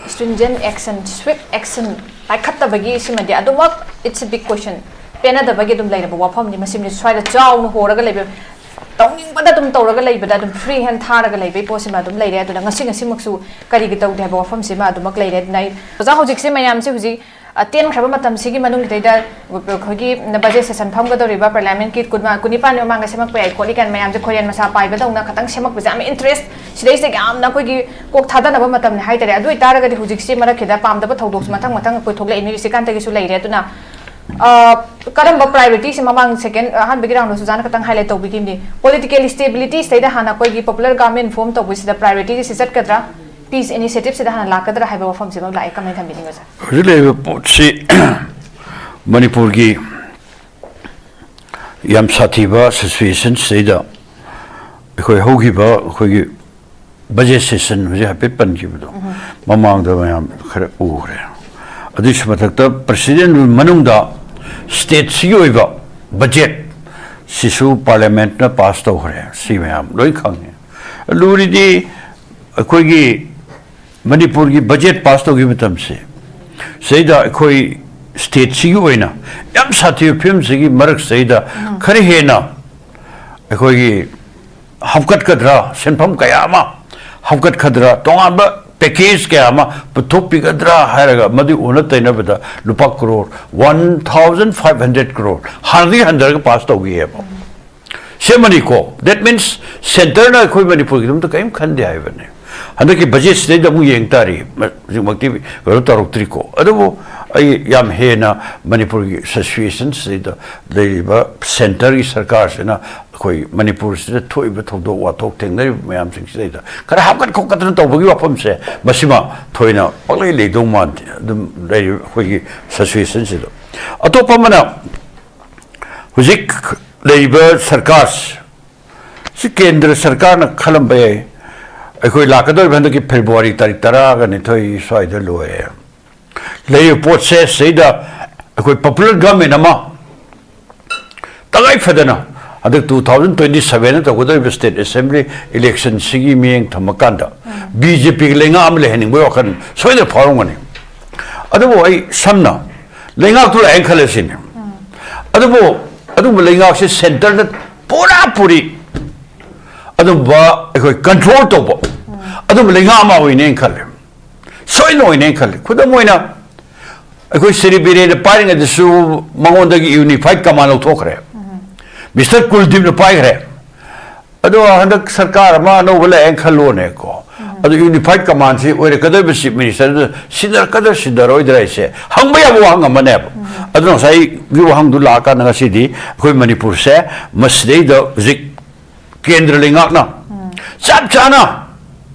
stringent action, swift action ꯄꯥꯏꯈꯠꯇꯕꯒꯤ ꯁꯤꯃꯗꯤ ꯑꯗꯨꯃꯛ it's a big question꯫ ꯄꯦꯟꯅꯗꯕꯒꯤ ꯑꯗꯨꯝ ꯂꯩꯔꯕ ꯋꯥꯐꯝꯅꯤ꯫ ꯃꯁꯤꯃꯗꯤ ꯁ꯭ꯋꯥꯏꯗ ꯆꯥꯎꯅ ꯍꯣꯔꯒ ꯂꯩꯕ, ꯇꯧꯅꯤꯡꯕꯗ ꯑꯗꯨꯝ ꯇꯧꯔꯒ ꯂꯩꯕꯗ, ꯑꯗꯨꯝ ꯐ꯭ꯔꯤ ꯍꯦꯟ ꯊꯥꯔꯒ ꯂꯩꯕꯒꯤ ꯄꯣꯠꯁꯤꯃ ꯑꯗꯨꯝ ꯂꯩꯔꯦ꯫ ꯑꯗꯨꯅ ꯉꯁꯤ ꯉꯁꯤꯃꯛꯁꯨ ꯀꯔꯤꯒꯤ ꯇꯧꯗꯦ ꯍꯥꯏꯕ ꯋꯥꯐꯝꯁꯤꯃ ꯑꯗꯨꯃꯛ ꯂꯩꯔꯦ꯫ ꯑꯗꯨꯅ ꯑꯩ, ꯑꯣꯖꯥ, ꯍꯧꯖꯤꯛꯁꯦ ꯃꯌꯥꯝꯁꯦ ꯍꯧꯖꯤꯛ, ꯑ, ꯇꯦꯟꯈ꯭ꯔꯕ ꯃꯇꯝꯁꯤꯒꯤ ꯃꯅꯨꯡꯁꯤꯗꯩꯗ ꯑꯩꯈꯣꯏꯒꯤ ꯕꯖꯦꯠ ꯁꯦꯁꯟ ꯐꯝꯒꯗꯧꯔꯤꯕ ꯄꯥꯔꯂꯤꯌꯥꯃꯦꯟꯠꯀꯤ ꯀꯨꯟꯃ-, ꯀꯨꯟꯅꯤꯄꯥꯟꯒꯤ ꯃꯃꯥꯡꯗ ꯁꯦꯝꯃꯛꯄ ꯌꯥꯏ ꯈꯣꯠꯂꯤ ꯀꯥꯏꯅ ꯃꯌꯥꯝꯁꯦ ꯈꯣꯏꯔꯦꯟ ꯃꯁꯥ ꯄꯥꯏꯕꯗꯧꯅ ꯈꯇꯪ ꯁꯦꯝꯃꯛꯄꯁꯦ ꯌꯥꯝ ꯏꯟꯇꯔꯦꯁ, ꯁꯤꯗꯩꯁꯤꯗ ꯌꯥꯝꯅ ꯑꯩꯈꯣꯏꯒꯤ ꯀꯣꯛ ꯊꯥꯗꯅꯕ ꯃꯇꯝꯅꯤ ꯍꯥꯏꯇꯥꯔꯦ꯫ ꯑꯗꯨ ꯑꯣꯏꯇꯥꯔꯒꯗꯤ ꯍꯧꯖꯤꯛꯁꯤ ꯃꯔꯛꯁꯤꯗ ꯄꯥꯝꯗꯕ ꯊꯧꯗꯣꯛꯁꯨ ꯃꯊꯪ ꯃꯊꯪ ꯑꯩꯈꯣꯏ ꯊꯣꯛꯂꯛꯏꯅꯤ, ꯁ꯭ꯔꯤꯀꯥꯟꯇꯒꯤꯁꯨ ꯂꯩꯔꯦ꯫ ꯑꯗꯨꯅ, ꯑ, ꯀꯔꯝꯕ ꯄ꯭ꯔꯥꯏꯑꯣꯔꯤꯇꯤꯁꯦ ꯃꯃꯥꯡ ꯁꯦꯀꯦꯟ, ꯑꯍꯥꯟꯕꯒꯤ ꯔꯥꯎꯟꯗꯁꯨ ꯑꯣꯖꯥꯅ ꯈꯇꯪ ꯍꯥꯏꯂꯥꯏꯠ ꯇꯧꯕꯤꯈꯤꯕꯅꯤ, ꯄꯣꯂꯤꯇꯤꯀꯦꯜ ꯏꯁꯇꯦꯕꯤꯂꯤꯇꯤ ꯁꯤꯗꯩꯗ ꯍꯥꯟꯅ ꯑꯩꯈꯣꯏꯒꯤ ꯄꯣꯄꯨꯂꯔ ꯒꯚꯔꯟꯃꯦꯟꯠ ꯐꯣꯔꯝ ꯇꯧꯕꯁꯤꯗ ꯄ꯭ꯔꯥꯏꯑꯣꯔꯤꯇꯤꯁꯤ ꯆꯠꯀꯗ꯭ꯔꯥ, ꯄꯤꯁ ꯏꯅꯤꯁꯤꯌꯦꯇꯤꯞꯁꯤꯗ ꯍꯥꯟꯅ ꯂꯥꯛꯀꯗ꯭ꯔꯥ ꯍꯥꯏꯕ ꯋꯥꯐꯝꯁꯤꯃ ꯂꯥꯛꯑꯦ, ꯀꯃꯥꯏꯅ ꯊꯝꯕꯤꯅꯤꯡꯕ, ꯑꯣꯖꯥ? ꯍꯧꯖꯤꯛ ꯂꯩꯔꯤꯕ ꯄꯣꯠꯁꯤ ꯃꯅꯤꯄꯨꯔꯒꯤ ꯌꯥꯝ ꯁꯥꯊꯤꯕ ꯁꯤꯆꯨꯋꯦꯁꯟꯁꯤꯗꯩꯗ ꯑꯩꯈꯣꯏ ꯍꯧꯈꯤꯕ ꯑꯩꯈꯣꯏꯒꯤ ꯕꯖꯦꯠ ꯁꯦꯁꯟ ꯍꯧꯖꯤꯛ ꯍꯥꯏꯐꯦꯠ ꯄꯟꯈꯤꯕꯗꯣ, ꯃꯃꯥꯡꯗ ꯃꯌꯥꯝ ꯈꯔ ꯎꯈ꯭ꯔꯦ꯫ ꯑꯗꯨꯒꯤꯁꯨ ꯃꯊꯛꯇ ꯄ꯭ꯔꯁꯤꯗꯦꯟ ꯔꯨꯜ ꯃꯅꯨꯡꯗ ꯁ꯭ꯇꯦꯠꯁꯤꯒꯤ ꯑꯣꯏꯕ ꯕꯖꯦꯠ ꯁꯤꯁꯨ ꯄꯥꯔꯂꯤꯌꯥꯃꯦꯟꯠꯅ ꯄꯥꯁ ꯇꯧꯈ꯭ꯔꯦ꯫ ꯁꯤ ꯃꯌꯥꯝ ꯂꯣꯏ ꯈꯪꯉꯦ꯫ ꯂꯨꯔꯤꯗꯤ ꯑꯩꯈꯣꯏꯒꯤ ꯃꯅꯤꯄꯨꯔꯒꯤ ꯕꯖꯦꯠ ꯄꯥꯁ ꯇꯧꯈꯤꯕ ꯃꯇꯝꯁꯦ, ꯁꯤꯗꯩꯗ ꯑꯩꯈꯣꯏ ꯁ꯭ꯇꯦꯠꯁꯤꯒꯤ ꯑꯣꯏꯅ ꯌꯥꯝ ꯁꯥꯊꯤꯕ ꯐꯤꯕꯝꯁꯤꯒꯤ ꯃꯔꯛꯁꯤꯗꯩꯗ ꯈꯔ ꯍꯦꯟꯅ ꯑꯩꯈꯣꯏꯒꯤ ꯍꯥꯞꯀꯠꯀꯗ꯭ꯔꯥ, ꯁꯦꯟꯐꯝ ꯀꯌꯥ ꯑꯃ ꯍꯥꯞꯀꯠꯀꯗ꯭ꯔꯥ, ꯇꯣꯉꯥꯟꯕ ꯄꯦꯀꯦꯖ ꯀꯌꯥ ꯑꯃ ꯄꯨꯊꯣꯛꯄꯤꯒꯗ꯭ꯔꯥ ꯍꯥꯏꯔꯒ, ꯃꯗꯨ ꯑꯣꯟꯅ ꯇꯩꯅꯕꯗ ꯂꯨꯄꯥ crore one thousand five hundred crore ꯍꯥꯟꯅꯗꯒꯤ ꯍꯟꯊꯔꯒ ꯄꯥꯁ ꯇꯧꯈꯤꯑꯕ꯫ ꯁꯦꯝꯃꯅꯤꯀꯣ꯫ That means centreꯅ ꯑꯩꯈꯣꯏ ꯃꯅꯤꯄꯨꯔꯒꯤꯗꯃꯛꯇ ꯀꯔꯤꯝ ꯈꯟꯗꯦ ꯍꯥꯏꯕꯅꯤ꯫ ꯍꯟꯗꯛꯀꯤ ꯕꯖꯦꯠꯁꯤꯗꯩꯗ ꯑꯃꯨꯛ ꯌꯦꯡ ꯇꯥꯔꯤ꯫ ꯃ-, ꯍꯧꯖꯤꯛꯃꯛꯇꯤ ꯀꯩꯅꯣ ꯇꯧꯔꯛꯇ꯭ꯔꯤꯀꯣ꯫ ꯑꯗꯨꯕꯨ ꯑꯩ ꯌꯥꯝ ꯍꯦꯟꯅ ꯃꯅꯤꯄꯨꯔꯒꯤ ꯁꯤꯆꯨꯋꯦꯁꯟꯁꯤꯗꯩꯗ ꯂꯩꯔꯤꯕ ꯁꯦꯟꯇꯔꯒꯤ ꯁꯔꯀꯥꯔꯁꯤꯅ ꯑꯩꯈꯣꯏ ꯃꯅꯤꯄꯨꯔꯁꯤꯗ ꯊꯣꯛꯏꯕ ꯊꯧꯗꯣꯛ ꯋꯥꯊꯣꯛ ꯊꯦꯡꯅꯔꯤꯕ ꯃꯌꯥꯝꯁꯤꯡꯁꯤꯗꯩꯗ ꯈꯔ ꯍꯥꯞꯀꯠ ꯈꯣꯠꯀꯠꯇꯅ ꯇꯧꯕꯒꯤ ꯋꯥꯐꯝꯁꯦ, ꯃꯁꯤꯃ ꯊꯣꯏꯅ ꯄꯪꯂꯩ ꯂꯩꯗꯧ ꯃꯥꯟꯗꯦ꯫ ꯑꯗꯨꯝ ꯂꯩꯔꯤꯕ ꯑꯩꯈꯣꯏꯒꯤ ꯁꯤꯆꯨꯋꯦꯁꯟꯁꯤꯗ꯫ ꯑꯇꯣꯞꯄ ꯑꯃꯅ, ꯍꯧꯖꯤꯛ ꯂꯩꯔꯤꯕ ꯁꯔꯀꯥꯔꯁꯤ, ꯁꯤ ꯀꯦꯟꯗ꯭ꯔ ꯁꯔꯀꯥꯔꯅ ꯈꯜꯂꯝꯕ ꯌꯥꯏ, ꯑꯩꯈꯣꯏ ꯂꯥꯛꯀꯗꯧꯔꯤꯕ ꯍꯟꯗꯛꯀꯤ ꯐꯦꯕ꯭ꯔꯨꯋꯥꯔꯤ ꯇꯥꯔꯤꯛ ꯇꯔꯥꯒ ꯅꯤꯊꯣꯏ ꯁ꯭ꯋꯥꯏꯗ ꯂꯣꯏꯔꯦ꯫ ꯂꯩꯔꯤꯕ ꯄꯣꯠꯁꯦ ꯁꯤꯗꯩꯗ ꯑꯩꯈꯣꯏ ꯄꯣꯄꯨꯂꯔ ꯒꯃꯦꯟ ꯑꯃ ꯇꯉꯥꯏ ꯐꯗꯅ ꯍꯟꯗꯛ two thousand twenty sevenꯗ ꯇꯧꯒꯗꯧꯔꯤꯕ ꯁ꯭ꯇꯦꯠ ꯑꯦꯁꯦꯝꯕ꯭ꯂꯤ ꯏꯂꯦꯛꯁꯟꯁꯤꯒꯤ ꯃꯤꯠꯌꯦꯡ ꯊꯝꯃꯀꯥꯟꯗ ꯕꯤ ꯖꯦ ꯄꯤꯒꯤ ꯂꯩꯉꯥꯛ ꯑꯃ ꯂꯩꯍꯟꯅꯤꯡꯕꯒꯤ ꯋꯥꯈꯜ ꯁꯣꯏꯗꯅ ꯐꯥꯎꯔꯝꯒꯅꯤ꯫ ꯑꯗꯨꯕꯨ ꯑꯩ ꯁꯝꯅ ꯂꯩꯉꯥꯛꯇꯨ ꯂꯥꯛꯑꯦꯅ ꯈꯜꯂꯁꯤꯅꯦ꯫ ꯑꯗꯨꯕꯨ ꯑꯗꯨꯒꯨꯝꯕ ꯂꯩꯉꯥꯛꯁꯦ ꯁꯦꯟꯇꯔꯗ ꯄꯨꯔꯥ ꯄꯨꯔꯤ ꯑꯗꯨꯝꯕ ꯑꯩꯈꯣꯏ ꯀꯟꯇ꯭ꯔꯣꯜ ꯇꯧꯕ ꯑꯗꯨꯝꯕ ꯂꯩꯉꯥꯛ ꯑꯃ ꯑꯣꯏꯅꯦꯅ ꯈꯜꯂꯦ꯫ ꯁꯣꯏꯅ ꯑꯣꯏꯅꯦꯅ ꯈꯜꯂꯦ꯫ ꯈꯨꯗꯝ ꯑꯣꯏꯅ, ꯑꯩꯈꯣꯏ ꯁ꯭ꯔꯤ ꯕꯤꯔꯦꯟꯅ ꯄꯥꯏꯔꯤꯉꯩꯗꯁꯨ ꯃꯉꯣꯟꯗꯒꯤ ꯌꯨꯅꯤꯐꯥꯏꯠ ꯀꯃꯥꯟ ꯂꯧꯊꯣꯛꯈ꯭ꯔꯦ꯫ ꯃꯤꯁꯇꯔ ꯀꯨꯜꯗꯤꯞꯅ ꯄꯥꯏꯈ꯭ꯔꯦ꯫ ꯑꯗꯣ ꯍꯟꯗꯛ ꯁꯔꯀꯥꯔ ꯑꯃ ꯑꯅꯧꯕ ꯂꯥꯛꯑꯦꯅ ꯈꯜꯂꯣꯅꯦꯀꯣ꯫ ꯑꯗꯣ ꯌꯨꯅꯤꯐꯥꯏꯠ ꯀꯃꯥꯟꯁꯤ ꯑꯣꯏꯔꯛꯀꯗꯧꯔꯤꯕ ꯆꯤꯐ ꯃꯤꯅꯤꯁꯇꯔꯗꯨ ꯁꯤꯟꯅꯔꯛꯀꯗ꯭ꯔꯥ ꯁꯤꯟꯅꯔꯣꯏꯗ꯭ꯔꯥ ꯍꯥꯏꯁꯦ ꯍꯪꯕ ꯌꯥꯕ ꯋꯥꯍꯪ ꯑꯃꯅꯦꯕ꯫ ꯑꯗꯨꯅ ꯉꯁꯥꯏꯒꯤ ꯋꯥꯍꯪꯗꯨ ꯂꯥꯛꯑꯀꯥꯟꯗ ꯉꯁꯤꯗꯤ ꯑꯩꯈꯣꯏ ꯃꯅꯤꯄꯨꯔꯁꯦ ꯃꯁꯤꯗꯩꯗ ꯍꯧꯖꯤꯛ ꯀꯦꯟꯗ꯭ꯔ ꯂꯩꯉꯥꯛꯅ ꯆꯞ ꯆꯥꯅ,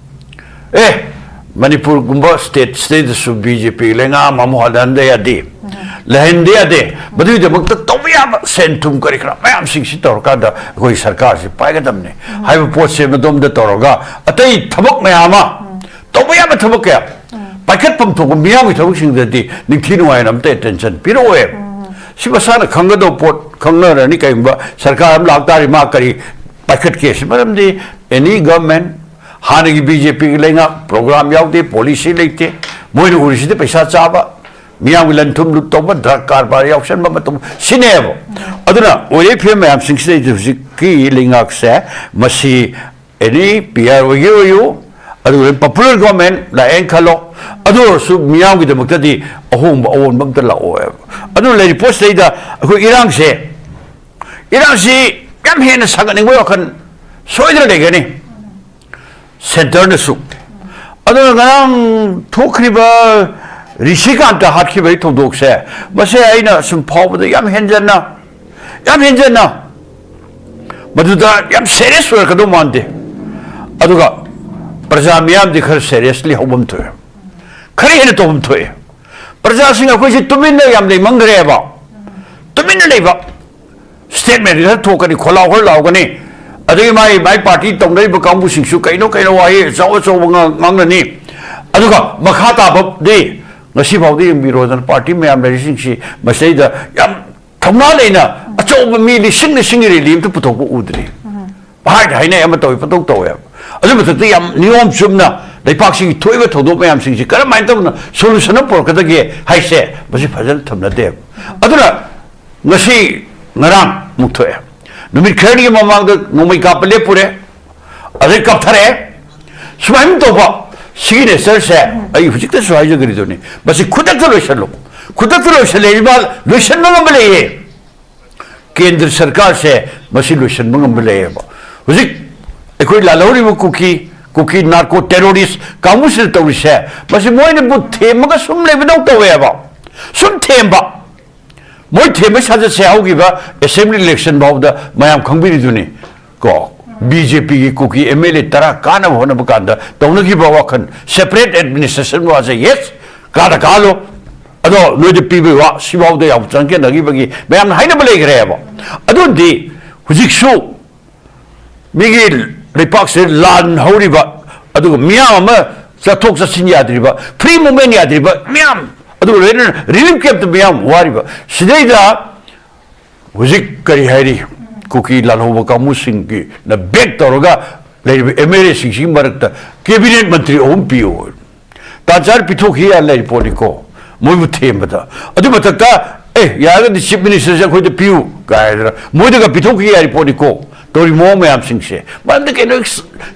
ꯑꯦ, ꯃꯅꯤꯄꯨꯔꯒꯨꯝꯕ ꯁ꯭ꯇꯦꯠ ꯁꯤꯗꯩꯗꯁꯨ ꯕꯤ ꯖꯦ ꯄꯤ ꯂꯩꯉꯥꯛ ꯑꯃ ꯑꯃꯨꯛ ꯍꯜꯍꯟꯗ ꯌꯥꯗꯦ, ꯂꯩꯍꯟꯗ ꯌꯥꯗꯦ꯫ ꯃꯗꯨꯒꯤꯗꯃꯛꯇ ꯇꯧꯕ ꯌꯥꯕ ꯁꯦꯟ ꯊꯨꯝ ꯀꯔꯤ ꯀꯔꯥ ꯃꯌꯥꯝꯁꯤꯡꯁꯤ ꯇꯧꯔꯀꯥꯟꯗ ꯑꯩꯈꯣꯏ ꯁꯔꯀꯥꯔꯁꯤ ꯄꯥꯏꯒꯗꯕꯅꯤ ꯍꯥꯏꯕ ꯄꯣꯠꯁꯦ ꯃꯗꯣꯝꯗ ꯇꯧꯔꯒ, ꯑꯇꯩ ꯊꯕꯛ ꯃꯌꯥꯝ ꯑꯃ, ꯇꯧꯕ ꯌꯥꯕ ꯊꯕꯛ ꯀꯌꯥ, ꯄꯥꯏꯈꯠꯐꯝ ꯊꯣꯛꯄ ꯃꯤꯌꯥꯝꯒꯤ ꯊꯕꯛꯁꯤꯡꯗꯗꯤ ꯅꯤꯡꯊꯤ ꯅꯨꯡꯉꯥꯏꯅ ꯑꯝꯇ ꯑꯦꯇꯦꯟꯁꯟ ꯄꯤꯔꯛꯑꯣꯏ꯫ ꯁꯤ ꯃꯁꯥꯅ ꯈꯪꯒꯗꯧꯕ ꯄꯣꯠ ꯈꯪꯅꯔꯅꯤ꯫ ꯀꯔꯤꯒꯨꯝꯕ ꯁꯔꯀꯥꯔ ꯑꯃ ꯂꯥꯛꯇꯥꯔꯤ, ꯃꯥ ꯀꯔꯤ ꯄꯥꯏꯈꯠꯀꯦ? ꯁꯤ ꯃꯔꯝꯗꯤ ꯑꯦꯅꯤ ꯒꯚꯔꯟꯃꯦꯟꯠ ꯍꯥꯟꯅꯒꯤ ꯕꯤ ꯖꯦ ꯄꯤꯒꯤ ꯂꯩꯉꯥꯛ ꯄ꯭ꯔꯣꯒ꯭ꯔꯥꯝ ꯌꯥꯎꯗꯦ, ꯄꯣꯂꯤꯁꯤ ꯂꯩꯇꯦ, ꯃꯣꯏꯅ ꯎꯔꯤꯁꯤꯗꯤ ꯄꯩꯁꯥ ꯆꯥꯕ, ꯃꯤꯌꯥꯝꯒꯤ ꯂꯟ ꯊꯨꯝ ꯂꯨꯠ ꯇꯧꯕ, ꯗ꯭ꯔꯒ ꯀꯔꯕꯥꯔ ꯌꯥꯎꯁꯟꯕ ꯃꯇꯝ ꯁꯤꯅꯦꯕ꯫ ꯑꯗꯨꯅ ꯑꯣꯏꯔꯛꯏ ꯐꯤꯕꯝ ꯃꯌꯥꯝꯁꯤꯡꯁꯤꯗꯩꯗ ꯍꯧꯖꯤꯛꯀꯤ ꯂꯩꯉꯥꯛꯁꯦ, ꯃꯁꯤ ꯑꯦꯅꯤ ꯄꯤ ꯑꯥꯔ ꯑꯣꯏꯒꯦ ꯑꯣꯏꯌꯨ, ꯑꯗꯨꯒ ꯄꯣꯄꯨꯂꯔ ꯒꯣꯔꯃꯦꯟ ꯂꯥꯛꯑꯦꯅ ꯈꯜꯂꯣ, ꯑꯗꯨ ꯑꯣꯏꯔꯁꯨ ꯃꯤꯌꯥꯝꯒꯤꯗꯃꯛꯇꯗꯤ ꯑꯍꯣꯡꯕ ꯑꯑꯣꯟꯕ ꯑꯝꯇ ꯂꯥꯛꯑꯣꯏꯕ꯫ ꯑꯗꯨꯅ ꯂꯩꯔꯤꯕ ꯄꯣꯠꯁꯤꯗꯩꯗ ꯑꯩꯈꯣꯏ ꯏꯔꯥꯡꯁꯦ, ꯏꯔꯥꯡꯁꯤ ꯌꯥꯝ ꯍꯦꯟꯅ ꯁꯥꯒꯠꯅꯤꯡꯕꯒꯤ ꯋꯥꯈꯜ ꯁꯣꯏꯗꯅ ꯂꯩꯒꯅꯤ꯫ ꯁꯦꯟꯇꯔꯅꯁꯨ꯫ ꯑꯗꯨꯅ ꯉꯔꯥꯡ ꯊꯣꯛꯈ꯭ꯔꯤꯕ ꯔꯤꯁꯤꯀꯥꯟꯇ ꯍꯥꯠꯈꯤꯕꯒꯤ ꯊꯧꯗꯣꯛꯁꯦ, ꯃꯁꯦ ꯑꯩꯅ ꯁꯨꯝ ꯐꯥꯎꯕꯗ ꯌꯥꯝ ꯍꯦꯟꯖꯟꯅ, ꯌꯥꯝ ꯍꯦꯟꯖꯟꯅ, ꯃꯗꯨꯗ ꯌꯥꯝ ꯁꯦꯔꯤꯌꯁ ꯑꯣꯏꯔꯛꯀꯗꯧ ꯃꯥꯟꯗꯦ꯫ ꯑꯗꯨꯒ ꯄ꯭ꯔꯖꯥ ꯃꯤꯌꯥꯝꯗꯤ ꯈꯔ ꯁꯦꯔꯤꯌꯁꯂꯤ ꯍꯧꯐꯝ ꯊꯣꯛꯑꯦ, ꯈꯔ ꯍꯦꯟꯅ ꯇꯧꯐꯝ ꯊꯣꯛꯑꯦ꯫ ꯄ꯭ꯔꯖꯥꯁꯤꯡ ꯑꯩꯈꯣꯏꯁꯤ ꯇꯨꯃꯤꯟꯅ ꯌꯥꯝ ꯂꯩꯃꯟꯈ꯭ꯔꯦꯕ꯫ ꯇꯨꯃꯤꯟꯅ ꯂꯩꯕ, ꯁ꯭ꯇꯦꯠꯃꯦꯟ ꯈꯔ ꯊꯣꯛꯀꯅꯤ, ꯈꯣꯜꯂꯥꯎ ꯈꯔ ꯂꯥꯎꯒꯅꯤ, ꯑꯗꯒꯤ ꯃꯥꯒꯤ ꯃꯥꯏ ꯄꯥꯔꯇꯤ ꯇꯧꯅꯔꯤꯕ ꯀꯥꯡꯕꯨꯁꯤꯡꯁꯨ ꯀꯩꯅꯣ ꯀꯩꯅꯣ ꯋꯥꯍꯩ ꯑꯆꯧ ꯑꯆꯧꯕ ꯉꯥꯡ-, ꯉꯥꯡꯅꯅꯤ꯫ ꯑꯗꯨꯒ ꯃꯈꯥ ꯇꯥꯕꯗꯤ ꯉꯁꯤ ꯐꯥꯎꯗ ꯌꯦꯡꯕꯤꯔꯣꯗꯅ, ꯄꯥꯔꯇꯤ ꯃꯌꯥꯝ ꯂꯩꯔꯤꯁꯤꯡꯁꯤ ꯃꯁꯤꯗꯩꯗ ꯌꯥꯝ ꯊꯧꯅꯥ ꯂꯩꯅ ꯑꯆꯧꯕ ꯃꯤ ꯂꯤꯁꯤꯡ ꯂꯤꯁꯤꯡꯒꯤ ꯔꯦꯂꯤ ꯑꯃꯇ ꯄꯨꯊꯣꯛꯄ ꯎꯗ꯭ꯔꯤ꯫ ꯍꯥꯏꯅ ꯍꯥꯏꯅꯩ, ꯑꯃ ꯇꯧꯋꯤ, ꯄꯪꯇꯧ ꯇꯧꯋꯦꯕ꯫ ꯑꯗꯨ ꯃꯊꯛꯇ ꯌꯥꯝ ꯅꯤꯌꯣꯝ ꯆꯨꯝꯅ ꯂꯩꯄꯥꯛꯁꯤꯒꯤ ꯊꯣꯛꯏꯕ ꯊꯧꯗꯣꯛ ꯃꯌꯥꯝꯁꯤꯡꯁꯤ ꯀꯔꯝꯍꯥꯏꯅ ꯇꯧꯅ ꯁꯣꯂꯨꯁꯟ ꯑꯃ ꯄꯨꯔꯛꯀꯗꯒꯦ ꯍꯥꯏꯁꯦ, ꯃꯁꯤ ꯐꯖꯅ ꯊꯝꯅꯗꯦꯕ꯫ ꯑꯗꯨꯅ ꯉꯁꯤ ꯉꯔꯥꯡ ꯑꯃꯨꯛ ꯊꯣꯛꯑꯦ, ꯅꯨꯃꯤꯠ ꯈꯔꯅꯤꯒꯤ ꯃꯃꯥꯡꯗ ꯅꯣꯡꯃꯩ ꯀꯥꯞꯄ ꯂꯦꯞꯄꯨꯔꯦ, ꯑꯗꯩ ꯀꯥꯞꯊꯔꯛꯑꯦ꯫ ꯁꯨꯃꯥꯏꯅ ꯇꯧꯕ ꯁꯤꯒꯤ ꯅꯦꯆꯔꯁꯦ ꯑꯩ ꯍꯧꯖꯤꯛꯇꯁꯨ ꯍꯥꯏꯖꯈ꯭ꯔꯤꯗꯨꯅꯤ, ꯃꯁꯤ ꯈꯨꯗꯛꯇ ꯂꯣꯏꯁꯜꯂꯨ꯫ ꯈꯨꯗꯛꯇ ꯂꯣꯏꯁꯜꯂꯛꯏꯕ, ꯂꯣꯏꯁꯟꯕ ꯉꯝꯕ ꯂꯩꯌꯦ꯫ ꯀꯦꯟꯗ꯭ꯔ ꯁꯔꯀꯥꯔꯁꯦ ꯃꯁꯤ ꯂꯣꯏꯁꯤꯟꯕ ꯉꯝꯕ ꯂꯩꯌꯦꯕ꯫ ꯍꯧꯖꯤꯛ ꯑꯩꯈꯣꯏ ꯂꯥꯜꯍꯧꯔꯤꯕ ꯀꯨꯀꯤ, ꯀꯨꯀꯤ ꯅꯥꯔꯀꯣ ꯇꯦꯔꯣꯔꯤꯁ ꯀꯥꯡꯕꯨꯁꯤꯅ ꯇꯧꯔꯤꯁꯦ, ꯃꯁꯤ ꯃꯣꯏꯅꯕꯨ ꯊꯦꯝꯃꯒ ꯁꯨꯝ ꯂꯩꯕꯗꯧ ꯇꯧꯋꯦꯕ꯫ ꯁꯨꯝ ꯊꯦꯝꯕ꯫ ꯃꯣꯏ ꯊꯦꯝꯕ ꯁꯥꯖꯠꯁꯦ ꯍꯧꯈꯤꯕ ꯑꯦꯁꯦꯝꯕ꯭ꯂꯤ ꯏꯂꯦꯛꯁꯟ ꯐꯥꯎꯗ ꯃꯌꯥꯝ ꯈꯪꯕꯤꯔꯤꯗꯨꯅꯤ꯫ ꯀꯣ, ꯕꯤ ꯖꯦ ꯄꯤꯒꯤ ꯀꯨꯀꯤ ꯑꯦꯝ ꯑꯦꯜ ꯑꯦ ꯇꯔꯥ ꯀꯥꯅꯕ ꯍꯣꯠꯅꯕ ꯀꯥꯟꯗ ꯇꯧꯅꯈꯤꯕ ꯋꯥꯈꯜ, ꯁꯦꯄꯔꯦꯠ ꯑꯦꯗꯃꯤꯅꯤꯁꯇ꯭ꯔꯦꯁꯟ ꯋꯥꯁꯦ, ꯌꯦꯁ, ꯀꯥꯗ ꯀꯥꯜꯂꯣ, ꯑꯗꯣ ꯅꯣꯏꯗ ꯄꯤꯕꯒꯤ ꯋꯥ ꯁꯤꯐꯥꯎꯗ ꯌꯥꯝ ꯆꯪꯁꯤꯟꯅꯈꯤꯕꯒꯤ ꯃꯌꯥꯝꯅ ꯍꯥꯏꯅꯕ ꯂꯩꯈ꯭ꯔꯦꯕ꯫ ꯑꯗꯨꯗꯤ ꯍꯧꯖꯤꯛꯁꯨ ꯃꯤꯒꯤ ꯂꯩꯄꯥꯛꯁꯤꯗ ꯂꯥꯟ ꯍꯧꯔꯤꯕ, ꯑꯗꯨꯒ ꯃꯤꯌꯥꯝ ꯑꯃ ꯆꯠꯊꯣꯛ ꯆꯠꯁꯤꯟ ꯌꯥꯗ꯭ꯔꯤꯕ, ꯐ꯭ꯔꯤ ꯃꯨꯚꯃꯦꯟ ꯌꯥꯗ꯭ꯔꯤꯕ ꯃꯌꯥꯝ, ꯑꯗꯨꯒ ꯂꯣꯏꯅꯅ ꯔꯤꯂꯤꯐ ꯀꯦꯝꯞꯇ ꯃꯤꯌꯥꯝ ꯋꯥꯔꯤꯕ, ꯁꯤꯗꯩꯗ ꯍꯧꯖꯤꯛ ꯀꯔꯤ ꯍꯥꯏꯔꯤ, ꯀꯨꯀꯤ ꯂꯥꯜꯍꯧꯕ ꯀꯥꯡꯕꯨꯁꯤꯡꯒꯤꯅ ꯕꯦꯛ ꯇꯧꯔꯒ ꯂꯩꯔꯤꯕ ꯑꯦꯝ ꯑꯦꯜ ꯑꯦꯁꯤꯡꯁꯤꯒꯤ ꯃꯔꯛꯇ ꯀꯦꯕꯤꯅꯦꯠ ꯃꯟꯇ꯭ꯔꯤ ꯑꯍꯨꯝ ꯄꯤꯌꯨ꯫ ꯇꯥꯟ ꯆꯥꯅ ꯄꯤꯊꯣꯛꯈꯤ ꯌꯥ ꯂꯩꯔꯤ ꯄꯣꯠꯅꯤꯀꯣ, ꯃꯣꯏꯕꯨ ꯊꯦꯝꯕꯗ꯫ ꯑꯗꯨ ꯃꯊꯛꯇ, ꯑꯦ, ꯌꯥꯔꯒꯗꯤ ꯆꯤꯐ ꯃꯤꯅꯤꯁꯇꯔꯁꯦ ꯑꯩꯈꯣꯏꯗ ꯄꯤꯌꯨ ꯀꯥꯏꯗꯅ ꯃꯣꯏꯗꯒ ꯄꯤꯊꯣꯛꯈꯤ ꯌꯥꯔꯤ ꯄꯣꯠꯅꯤꯀꯣ꯫ ꯇꯧꯔꯤ ꯃꯑꯣꯡ ꯃꯌꯥꯝꯁꯤꯡꯁꯦ꯫ ꯃꯔꯝꯗꯤ ꯀꯩꯅꯣ,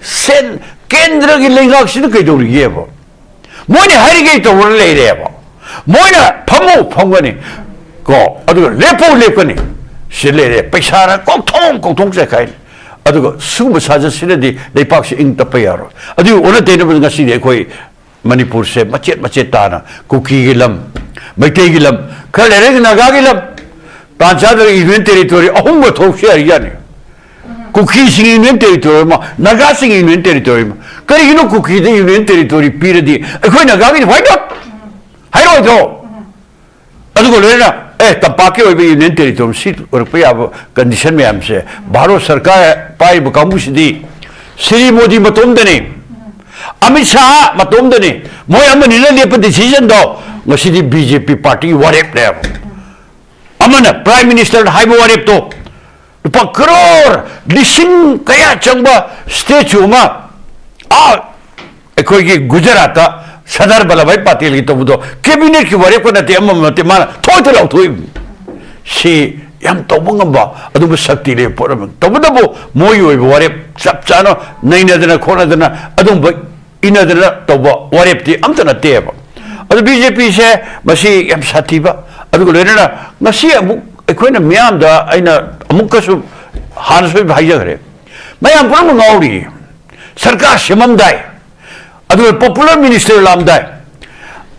ꯁꯦꯟ-, ꯀꯦꯟꯗ꯭ꯔꯒꯤ ꯂꯩꯉꯥꯛꯁꯤꯅ ꯀꯩꯗꯧꯔꯤꯒꯦꯕ? ꯃꯣꯏꯅ ꯍꯥꯏꯔꯤꯈꯩ ꯇꯧꯔ ꯂꯩꯔꯦꯕ꯫ ꯃꯣꯏꯅ ꯐꯝꯃꯨ ꯐꯝꯒꯅꯤ, ꯀꯣ, ꯑꯗꯨꯒ ꯂꯦꯞꯄꯨ ꯂꯦꯞꯀꯅꯤ꯫ ꯁꯤ ꯂꯩꯔꯦ, ꯄꯩꯁꯥꯅ ꯀꯣꯛꯊꯣꯡ ꯀꯣꯛꯊꯣꯡ ꯆꯥꯏꯈꯥꯏꯅꯤ꯫ ꯑꯗꯨꯒ ꯁꯤꯒꯨꯝꯕ ꯁꯥꯖꯠꯁꯤꯅꯗꯤ ꯂꯩꯄꯥꯛꯁꯤ ꯏꯪ ꯇꯞꯄ ꯌꯥꯔꯣꯏ꯫ ꯑꯗꯨꯒꯤ ꯑꯣꯟꯅ ꯇꯩꯅꯕꯗ ꯉꯁꯤꯗꯤ ꯑꯩꯈꯣꯏ ꯃꯅꯤꯄꯨꯔꯁꯦ ꯃꯆꯦꯠ ꯃꯆꯦꯠ ꯇꯥꯅ ꯀꯨꯀꯤꯒꯤ ꯂꯝ, ꯃꯩꯇꯩꯒꯤ ꯂꯝ, ꯈꯔ ꯂꯩꯔꯒ ꯅꯥꯒꯥꯒꯤ ꯂꯝ, ꯇꯥꯟ ꯆꯥꯗ꯭ꯔꯒ ꯌꯨꯅꯤꯌꯟ ꯇꯦꯔꯤꯇꯣꯔꯤ ꯑꯍꯨꯝꯒ ꯊꯣꯛꯂꯛꯄꯁꯨ ꯌꯥꯔꯤꯖꯥꯠꯅꯤ꯫ ꯀꯨꯀꯤꯁꯤꯡꯒꯤ ꯌꯨꯅꯤꯌꯟ ꯇꯦꯔꯤꯇꯣꯔꯤ ꯑꯃ, ꯅꯥꯒꯥꯁꯤꯡꯒꯤ ꯌꯨꯅꯤꯌꯟ ꯇꯦꯔꯤꯇꯣꯔꯤ ꯑꯃ꯫ ꯀꯔꯤꯒꯤꯅꯣ ꯀꯨꯀꯤꯗ ꯌꯨꯅꯤꯌꯟ ꯇꯦꯔꯤꯇꯣꯔꯤ ꯄꯤꯔꯗꯤ ꯑꯩꯈꯣꯏ ꯅꯥꯒꯥꯒꯤꯗꯤ why not? ꯍꯥꯏꯔꯣꯏꯗ꯭ꯔꯣ? ꯑꯗꯨꯒ ꯂꯣꯏꯅꯅ, ꯑꯦ, ꯇꯝꯄꯥꯛꯀꯤ ꯑꯣꯏꯕ ꯌꯨꯅꯤꯌꯟ ꯇꯦꯔꯤꯇꯣꯔꯤ ꯁꯤ ꯑꯣꯏꯔꯛꯄ ꯌꯥꯕ ꯀꯟꯗꯤꯁꯟ ꯃꯌꯥꯝꯁꯦ ꯚꯥꯔꯠ ꯁꯔꯀꯥꯔ ꯄꯥꯏꯔꯤꯕ ꯀꯥꯡꯕꯨꯁꯤꯗꯤ, ꯁ꯭ꯔꯤ ꯃꯣꯗꯤ ꯃꯇꯣꯝꯗꯅꯤ, ꯑꯃꯤꯠ ꯁꯥꯍ ꯃꯇꯣꯝꯗꯅꯤ, ꯃꯣꯏ ꯑꯃꯅꯤꯅ ꯂꯦꯞꯄ ꯗꯤꯁꯤꯖꯟꯗꯣ ꯉꯁꯤꯗꯤ ꯕꯤ ꯖꯦ ꯄꯤ ꯄꯥꯔꯇꯤꯒꯤ ꯋꯥꯔꯦꯞꯅꯦꯕ꯫ ꯑꯃꯅ ꯄ꯭ꯔꯥꯏꯝ ꯃꯤꯅꯤꯁꯇꯔꯅ ꯍꯥꯏꯕ ꯋꯥꯔꯦꯞꯇꯣ, ꯂꯨꯄꯥ ꯀꯔꯣꯔ ꯂꯤꯁꯤꯡ ꯀꯌꯥ ꯆꯪꯕ ꯁ꯭ꯇꯦꯆꯨ ꯑꯃ, ꯑꯥ, ꯑꯩꯈꯣꯏꯒꯤ ꯒꯨꯖꯔꯥꯠꯇ ꯁꯔꯗꯥꯔ ꯚꯜꯂꯚꯚꯥꯏ ꯄꯇꯦꯜꯒꯤ ꯇꯧꯕꯗꯣ ꯀꯦꯕꯤꯅꯦꯠꯀꯤ ꯋꯥꯔꯦꯞꯀ ꯅꯠꯇꯦ, ꯑꯃ ꯅꯠꯇꯦ, ꯃꯥꯅ ꯊꯣꯏꯗ ꯂꯥꯎꯊꯣꯛꯏꯕꯅꯤ꯫ ꯁꯤ ꯌꯥꯝ ꯇꯧꯕ ꯉꯝꯕ ꯑꯗꯨꯒꯨꯝꯕ ꯁꯛꯇꯤ ꯂꯩꯕ ꯄꯣꯠ ꯑꯃꯅꯤ꯫ ꯇꯧꯕꯇꯕꯨ ꯃꯣꯏꯒꯤ ꯑꯣꯏꯕ ꯋꯥꯔꯦꯞ ꯆꯞ ꯆꯥꯅ ꯅꯩꯅꯗꯅ ꯈꯣꯠꯅꯗꯅ ꯑꯗꯨꯒꯨꯝꯕ ꯏꯟꯅꯗꯅ ꯇꯧꯕ ꯋꯥꯔꯦꯞꯇꯤ ꯑꯝꯇ ꯅꯠꯇꯦꯕ꯫ ꯑꯗꯨ ꯕꯤ ꯖꯦ ꯄꯤꯁꯦ ꯃꯁꯤ ꯌꯥꯝ ꯁꯥꯊꯤꯕ, ꯑꯗꯨꯒ ꯂꯣꯏꯅꯅ ꯉꯁꯤ ꯑꯃꯨꯛ ꯑꯩꯈꯣꯏꯅ ꯃꯤꯌꯥꯝꯗ ꯑꯩꯅ ꯑꯃꯨꯛꯀꯁꯨ ꯍꯥꯟꯅꯁꯨ ꯍꯥꯏꯖꯈ꯭ꯔꯦ, ꯃꯌꯥꯝ ꯄꯨꯝꯅꯃꯛ ꯉꯥꯎꯔꯤ꯫ ꯁꯔꯀꯥꯔ ꯁꯦꯝꯃꯝꯗꯥꯏ, ꯑꯗꯨꯒ ꯄꯣꯄꯨꯂꯔ ꯃꯤꯅꯤꯁꯇꯔ ꯂꯥꯛꯑꯝꯗꯥꯏ,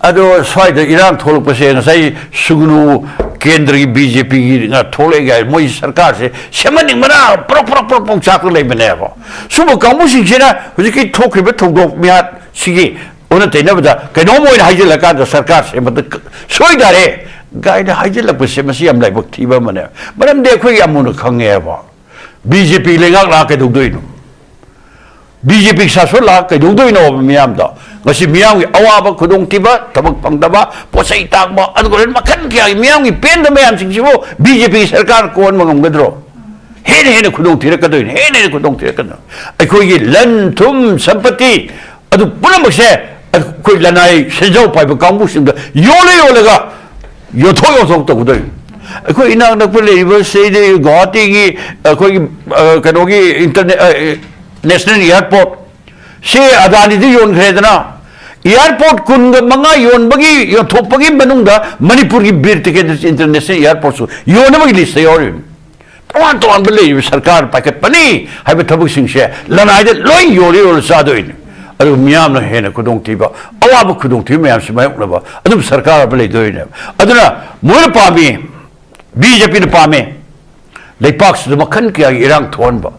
ꯑꯗꯣ ꯁ꯭ꯋꯥꯏꯗ ꯏꯔꯥꯡ ꯊꯣꯛꯂꯛꯄꯁꯦ ꯉꯁꯥꯏ ꯁꯨꯒꯅꯨ, ꯀꯦꯟꯗ꯭ꯔꯒꯤ ꯕꯤ ꯖꯦ ꯄꯤꯒꯤ ꯊꯣꯛꯂꯛꯑꯦ ꯍꯥꯏ, ꯃꯣꯏ ꯁꯔꯀꯥꯔꯁꯦ ꯁꯦꯝꯍꯟꯅꯤꯡꯕꯅ ꯄ꯭ꯔꯣꯛ ꯄ꯭ꯔꯣꯛ ꯄ꯭ꯔꯣꯛ ꯄ꯭ꯔꯣꯛ ꯆꯥꯛꯇ ꯂꯩꯕꯅꯦꯕ꯫ ꯁꯨꯝꯕ ꯀꯥꯡꯕꯨꯁꯤꯡꯁꯤꯅ ꯍꯧꯖꯤꯛꯀꯤ ꯊꯣꯛꯈ꯭ꯔꯤꯕ ꯊꯧꯗꯣꯛ ꯃꯤꯍꯥꯠꯁꯤꯒꯤ ꯑꯣꯟꯅ ꯇꯩꯅꯕꯗ ꯀꯩꯅꯣꯝ ꯑꯣꯏꯅ ꯍꯥꯏꯖꯤꯜꯂꯀꯥꯟꯗ ꯁꯔꯀꯥꯔ ꯁꯦꯝꯕꯗ ꯁꯣꯏꯗꯥꯔꯦ ꯀꯥꯏꯅ ꯍꯥꯏꯖꯤꯜꯂꯛꯄꯁꯦ ꯃꯁꯤ ꯌꯥꯝ ꯂꯥꯏꯕꯛ ꯊꯤꯕ ꯑꯃꯅꯦ꯫ ꯃꯔꯝꯗꯤ ꯑꯩꯈꯣꯏ ꯌꯥꯝ ꯃꯨꯟꯅ ꯈꯪꯉꯦꯕ꯫ ꯕꯤ ꯖꯦ ꯄꯤ ꯂꯩꯉꯥꯛ ꯂꯥꯛꯑ ꯀꯩꯗꯧꯗꯣꯏꯅꯣ? ꯕꯤ ꯖꯦ ꯄꯤ ꯁꯥꯁꯟ ꯂꯥꯛꯑ ꯀꯩꯗꯧꯗꯣꯏꯅꯣꯕ ꯃꯤꯌꯥꯝꯗꯣ? ꯉꯁꯤ ꯃꯤꯌꯥꯝꯒꯤ ꯑꯋꯥꯕ, ꯈꯨꯗꯣꯡꯊꯤꯕ, ꯊꯕꯛ ꯐꯪꯗꯕ, ꯄꯣꯠ ꯆꯩ ꯇꯥꯡꯕ, ꯑꯗꯨꯒ ꯃꯈꯜ ꯀꯌꯥꯒꯤ ꯃꯤꯌꯥꯝꯒꯤ ꯄꯦꯟꯗꯕ ꯃꯌꯥꯝꯁꯤꯡꯁꯤꯕꯨ ꯕꯤ ꯖꯦ ꯄꯤ ꯁꯔꯀꯥꯔꯅ ꯀꯣꯛꯍꯟꯕ ꯉꯝꯒꯗ꯭ꯔꯣ? ꯍꯦ, ꯍꯦꯟꯅ ꯍꯦꯟꯅ ꯈꯨꯗꯣꯡ ꯊꯤꯔꯛꯀꯗꯣꯏꯅꯤ, ꯍꯦꯟꯅ ꯍꯦꯟꯅ ꯈꯨꯗꯣꯡ ꯊꯤꯔꯛꯀꯗꯣꯏꯅꯤ꯫ ꯑꯩꯈꯣꯏꯒꯤ ꯂꯟ ꯊꯨꯝ ꯁꯝꯄꯇꯤ ꯑꯗꯨ ꯄꯨꯝꯅꯃꯛꯁꯦ ꯑꯩꯈꯣꯏ ꯂꯅꯥꯏ ꯁꯦꯟꯖꯥꯎ ꯄꯥꯏꯕ ꯀꯥꯡꯕꯨꯁꯤꯡꯗ ꯌꯣꯜꯂ ꯌꯣꯜꯂꯒ ꯌꯣꯟꯊꯣꯛ ꯌꯣꯟꯊꯣꯛ ꯇꯧꯒꯗꯣꯏꯅꯤ꯫ ꯑꯩꯈꯣꯏ ꯏꯅꯥꯛ ꯅꯛꯄ ꯂꯩꯔꯤꯕ ꯁꯤꯗꯤ ꯒꯨꯋꯥꯍꯥꯇꯤꯒꯤ ꯑꯩꯈꯣꯏꯒꯤ, ꯑ, ꯀꯩꯅꯣꯒꯤ ꯏꯟꯇꯔꯅꯦ-, ꯑ, ꯅꯦꯁꯅꯦꯜ ꯏꯌꯥꯔꯄꯣꯔꯠ ꯁꯤ ꯑꯗꯥꯅꯤꯗ ꯌꯣꯟꯈ꯭ꯔꯦꯗꯅ, ꯏꯌꯥꯔꯄꯣꯔꯠ ꯀꯨꯟꯒ ꯃꯉꯥ ꯌꯣꯟꯕꯒꯤ, ꯌꯣꯟꯊꯣꯛꯄꯒꯤ ꯃꯅꯨꯡꯗ ꯃꯅꯤꯄꯨꯔꯒꯤ ꯕꯤꯔ ꯇꯤꯀꯦꯟꯗ꯭ꯔꯖꯤꯠ ꯏꯟꯇꯔꯅꯦꯁꯅꯦꯜ ꯏꯌꯥꯔꯄꯣꯔꯠꯁꯨ ꯌꯣꯟꯅꯕꯒꯤ ꯂꯤꯁꯇ ꯌꯥꯎꯔꯤꯕꯅꯤ꯫ ꯇꯣꯉꯥꯟ ꯇꯣꯉꯥꯟꯕ ꯂꯩꯔꯤꯕ ꯁꯔꯀꯥꯔ ꯄꯥꯏꯈꯠꯄꯅꯤ ꯍꯥꯏꯕ ꯊꯕꯛꯁꯤꯡꯁꯦ ꯂꯅꯥꯏꯗ ꯂꯣꯏ ꯌꯣꯜꯂ ꯌꯣꯜꯂ ꯆꯥꯗꯣꯏꯅꯤ꯫ ꯑꯗꯨꯒ ꯃꯤꯌꯥꯝꯅ ꯍꯦꯟꯅ ꯈꯨꯗꯣꯡꯊꯤꯕ, ꯑꯋꯥꯕ ꯈꯨꯗꯣꯡꯊꯤꯕ ꯃꯌꯥꯝꯁꯤ ꯃꯥꯌꯣꯛꯅꯕ ꯑꯗꯨꯝ ꯁꯔꯀꯥꯔ ꯑꯃ ꯂꯩꯗꯣꯏꯅꯦꯕ꯫ ꯑꯗꯨꯅ ꯃꯣꯏꯅ ꯄꯥꯝꯃꯤ, ꯕꯤ ꯖꯦ ꯄꯤꯅ ꯄꯥꯝꯃꯤ, ꯂꯩꯄꯥꯛꯁꯤꯗ ꯃꯈꯜ ꯀꯌꯥꯒꯤ ꯏꯔꯥꯡ ꯊꯣꯛꯍꯟꯕ,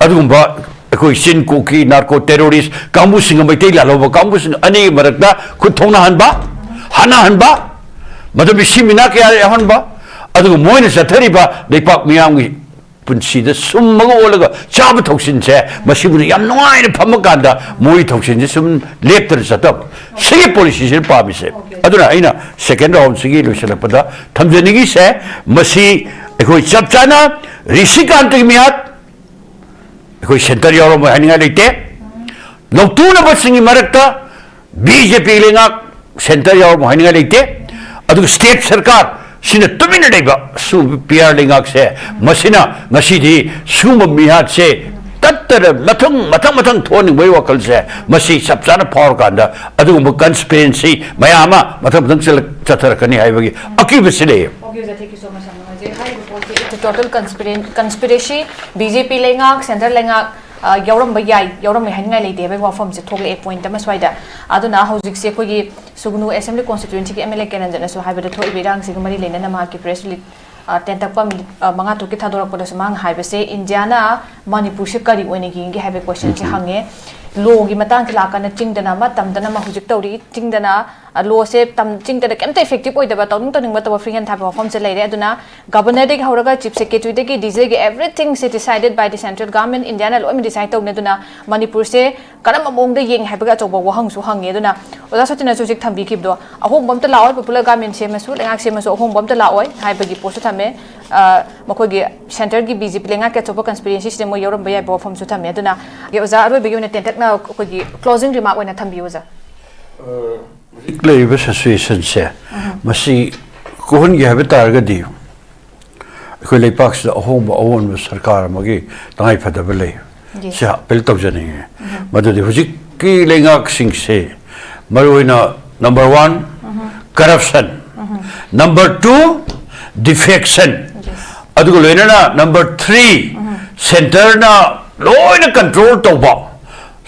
ꯑꯗꯨꯒꯨꯝꯕ ꯑꯩꯈꯣꯏ ꯆꯤꯟ ꯀꯣꯛꯀꯤ ꯅꯥꯔꯀꯣ ꯇꯦꯔꯣꯔꯤꯁ ꯀꯥꯡꯕꯨꯁꯤꯡꯒ ꯃꯩꯇꯩ ꯂꯥꯜꯍꯧꯕ ꯀꯥꯡꯕꯨꯁꯤꯡ ꯑꯅꯤꯒꯤ ꯃꯔꯛꯇ ꯈꯨꯠ ꯊꯣꯛꯅꯍꯟꯕ, ꯍꯥꯠꯅꯍꯟꯕ, ꯃꯗꯨ ꯃꯤꯁꯤ ꯃꯤꯅꯥ ꯀꯌꯥ ꯌꯥꯎꯍꯟꯕ, ꯑꯗꯨꯒ ꯃꯣꯏꯅ ꯆꯠꯊꯔꯤꯕ ꯂꯩꯄꯥꯛ ꯃꯤꯌꯥꯝꯒꯤ ꯄꯨꯟꯁꯤꯗ ꯁꯨꯝ ꯑꯃꯒ ꯑꯣꯜꯂꯒ ꯆꯥꯕ ꯊꯧꯁꯤꯟꯁꯦ, ꯃꯁꯤꯕꯨꯗꯤ ꯌꯥꯝ ꯅꯨꯡꯉꯥꯏꯅ ꯐꯝꯃꯀꯥꯟꯗ ꯃꯣꯏꯒꯤ ꯊꯧꯁꯤꯟꯁꯦ ꯁꯨꯝ ꯂꯦꯞꯇꯅ ꯆꯠꯇꯕ, ꯁꯤꯒꯤ ꯄꯣꯂꯤꯁꯤꯁꯤꯅ ꯄꯥꯝꯃꯤꯁꯦ꯫ ꯑꯗꯨꯅ ꯑꯩꯅ ꯁꯦꯀꯦꯟ ꯔꯥꯎꯟꯁꯤꯒꯤ ꯂꯣꯏꯁꯤꯜꯂꯛꯄꯗ ꯊꯝꯖꯅꯤꯡꯉꯤꯁꯦ, ꯃꯁꯤ ꯑꯩꯈꯣꯏ ꯆꯞ ꯆꯥꯅ ꯔꯤꯁꯤꯀꯥꯟꯇꯒꯤ ꯃꯤꯍꯥꯠ, ꯑꯩꯈꯣꯏ ꯁꯦꯟꯇꯔ ꯌꯥꯎꯔꯝꯃꯣꯏ ꯍꯥꯏꯅꯤꯡꯉꯥꯏ ꯂꯩꯇꯦ꯫ ꯂꯧꯇꯨꯅꯕꯁꯤꯡꯒꯤ ꯃꯔꯛꯇ ꯕꯤ ꯖꯦ ꯄꯤ ꯂꯩꯉꯥꯛ, ꯁꯦꯟꯇꯔ ꯌꯥꯎꯔꯝꯃꯣꯏ ꯍꯥꯏꯅꯤꯡꯉꯥꯏ ꯂꯩꯇꯦ꯫ ꯑꯗꯨꯒ ꯁ꯭ꯇꯦꯠ ꯁꯔꯀꯥꯔ ꯁꯤꯅ ꯇꯨꯃꯤꯟꯅ ꯂꯩꯕ ꯁꯤꯒꯨꯝꯕ ꯄꯤ ꯑꯥꯔ ꯂꯩꯉꯥꯛꯁꯦ, ꯃꯁꯤꯅ ꯉꯁꯤꯗꯤ ꯁꯤꯒꯨꯝꯕ ꯃꯤꯍꯥꯠꯁꯦ ꯇꯠꯇꯅ ꯃꯊꯪ, ꯃꯊꯪ, ꯃꯊꯪ ꯊꯣꯛꯍꯟꯅꯤꯡꯕꯒꯤ ꯋꯥꯈꯜꯁꯦ, ꯃꯁꯤ ꯆꯞ ꯆꯥꯅ ꯐꯥꯎꯔꯀꯥꯟꯗ ꯑꯗꯨꯒꯨꯝꯕ ꯀꯟꯁꯄꯤꯔꯦꯟꯁꯤ ꯃꯌꯥꯝ ꯑꯃ ꯃꯊꯪ, ꯃꯊꯪ ꯆꯠꯂꯛ-, ꯆꯠꯊꯔꯛꯀꯅꯤ ꯍꯥꯏꯕꯒꯤ ꯑꯀꯤꯕꯁꯤ ꯂꯩꯌꯦ꯫ Okay, ꯑꯣꯖꯥ, thank you so much, ꯌꯥꯝ ꯅꯨꯡꯉꯥꯏꯖꯩ꯫ ꯍꯥꯏꯔꯤꯕ ꯄꯣꯠꯁꯤ it's a total conspira-, conspiracy, B J P ꯂꯩꯉꯥꯛ, ꯁꯦꯟꯇꯔ ꯂꯩꯉꯥꯛ, ꯑ, ꯌꯥꯎꯔꯝꯕ ꯌꯥꯏ, ꯌꯥꯎꯔꯝꯃꯦ ꯍꯥꯏꯅꯤꯡꯉꯥꯏ ꯂꯩꯇꯦ ꯍꯥꯏꯕꯒꯤ ꯋꯥꯐꯝꯁꯦ ꯊꯣꯛꯂꯛꯑꯦ ꯄꯣꯏꯟꯠ ꯑꯃ ꯁ꯭ꯋꯥꯏꯗ꯫ ꯑꯗꯨꯅ ꯍꯧꯖꯤꯛꯁꯦ ꯑꯩꯈꯣꯏꯒꯤ ꯁꯨꯒꯅꯨ ꯑꯦꯁꯦꯝꯕ꯭ꯂꯤ ꯀꯣꯟꯁꯇꯤꯇ꯭ꯌꯨꯑꯦꯟꯁꯤꯒꯤ ꯑꯦꯝ ꯑꯦꯜ ꯑꯦ ꯀꯦꯅꯟꯖꯠꯅꯁꯨ ꯍꯥꯏꯕꯗ ꯊꯣꯛꯏꯕ ꯏꯔꯥꯡꯁꯤꯒ ꯃꯔꯤ ꯂꯩꯅꯅ ꯃꯍꯥꯛꯀꯤ ꯄ꯭ꯔꯦꯁ ꯔꯤꯂꯤꯠ, ꯑ, ꯇꯦꯟꯇꯛꯄ ꯃꯤꯅꯤꯠ, ꯑ, ꯃꯉꯥ ꯇꯔꯨꯛꯀꯤ ꯊꯥꯗꯣꯔꯛꯄꯗꯁꯨ ꯃꯥꯅ ꯍꯥꯏꯕꯁꯦ ꯏꯟꯗꯤꯌꯥꯅ ꯃꯅꯤꯄꯨꯔꯁꯦ ꯀꯔꯤ ꯑꯣꯏꯅ ꯌꯦꯡꯒꯦ ꯍꯥꯏꯕꯒꯤ ꯀꯣꯏꯁꯟꯁꯦ ꯍꯪꯉꯦ꯫ ꯂꯣꯒꯤ ꯃꯇꯥꯡꯁꯦ ꯂꯥꯛꯀꯥꯟꯗ ꯆꯤꯡꯗꯅ ꯑꯃ, ꯇꯝꯗꯅ ꯑꯃ ꯍꯧꯖꯤꯛ ꯇꯧꯔꯤ꯫ ꯆꯤꯡꯗꯅ, ꯑ, ꯂꯣꯁꯦ ꯇꯝ-, ꯆꯤꯡꯗꯅ ꯀꯩꯝꯇ ꯏꯐꯦꯛꯇꯤꯞ ꯑꯣꯏꯗꯕ, ꯇꯧꯅꯤꯡ ꯇꯧꯅꯤꯡꯕ ꯇꯧꯕ, ꯐ꯭ꯔꯤ ꯍꯦꯟ ꯊꯥꯕ ꯋꯥꯐꯝꯁꯦ ꯂꯩꯔꯦ꯫ ꯑꯗꯨꯅ ꯒꯕꯔꯅꯔꯗꯒꯤ ꯍꯧꯔꯒ ꯆꯤꯐ ꯁꯦꯀ꯭ꯔꯦꯇꯔꯤꯗꯒꯤ ꯗꯤ ꯖꯦꯒꯤ everything is decided by the central government, ꯏꯟꯗꯤꯌꯥꯅ ꯂꯣꯏꯅꯃꯛ ꯗꯤꯁꯥꯏꯗ ꯇꯧꯕꯅꯦ꯫ ꯑꯗꯨꯅ ꯃꯅꯤꯄꯨꯔꯁꯦ ꯀꯔꯝꯕ ꯃꯑꯣꯡꯗ ꯌꯦꯡꯉꯦ ꯍꯥꯏꯕꯒꯤ ꯑꯆꯧꯕ ꯋꯥꯍꯪꯁꯨ ꯍꯪꯉꯦ꯫ ꯑꯗꯨꯅ ꯑꯣꯖꯥ ꯁꯆꯤꯟꯅꯁꯨ ꯍꯧꯖꯤꯛ ꯊꯝꯕꯤꯈꯤꯕꯗꯣ, ꯑꯍꯣꯡꯕ ꯑꯝꯇ ꯂꯥꯛꯑꯣꯏ, ꯄꯣꯄꯨꯂꯔ ꯒꯚꯔꯟꯃꯦꯟꯠ ꯁꯦꯝꯃꯁꯨ, ꯂꯩꯉꯥꯛ ꯁꯦꯝꯃꯁꯨ ꯑꯍꯣꯡꯕ ꯑꯝꯇ ꯂꯥꯛꯑꯣꯏ ꯍꯥꯏꯕꯒꯤ ꯄꯣꯠꯁꯨ ꯊꯝꯃꯦ꯫ ꯑ, ꯃꯈꯣꯏꯒꯤ ꯁꯦꯟꯇꯔꯒꯤ ꯕꯤ ꯖꯦ ꯄꯤ ꯂꯩꯉꯥꯛꯀꯤ ꯑꯆꯧꯕ ꯀꯟꯁꯄꯤꯔꯦꯟꯁꯤꯁꯤꯗ ꯃꯣꯏ ꯌꯥꯎꯔꯝꯕ ꯌꯥꯏꯕ ꯋꯥꯐꯝꯁꯨ ꯊꯝꯃꯤ꯫ ꯑꯗꯨꯅ ꯑꯣꯖꯥ, ꯑꯔꯣꯏꯕꯒꯤ ꯑꯣꯏꯅ ꯇꯦꯟꯇꯛꯅ ꯑꯩꯈꯣꯏꯒꯤ ꯀ꯭ꯂꯣꯖꯤꯡ ꯔꯤꯃꯥꯔꯛ ꯑꯣꯏꯅ ꯊꯝꯕꯤꯌꯨ ꯑꯣꯖꯥ꯫ ꯍꯧꯖꯤꯛ ꯂꯩꯔꯤꯕ ꯁꯤꯆꯨꯋꯦꯁꯟꯁꯦ ꯃꯁꯤ ꯀꯣꯛꯍꯟꯒꯦ ꯍꯥꯏꯕ ꯇꯥꯔꯒꯗꯤ ꯑꯩꯈꯣꯏ ꯂꯩꯄꯥꯛꯁꯤꯗ ꯑꯍꯣꯡꯕ ꯑꯑꯣꯟꯕ ꯁꯔꯀꯥꯔ ꯑꯃꯒꯤ ꯇꯉꯥꯏꯐꯗꯕ ꯂꯩ꯫ ꯁꯤ ꯑꯄꯤꯜ ꯇꯧꯖꯅꯤꯡꯉꯤ꯫ ꯃꯗꯨꯗꯤ ꯍꯧꯖꯤꯛꯀꯤ ꯂꯩꯉꯥꯛꯁꯤꯡꯁꯦ ꯃꯔꯨꯑꯣꯏꯅ number one, corruption, number two, defection, ꯑꯗꯨꯒ ꯂꯣꯏꯅꯅ number three, centreꯅ ꯂꯣꯏꯅ control ꯇꯧꯕ,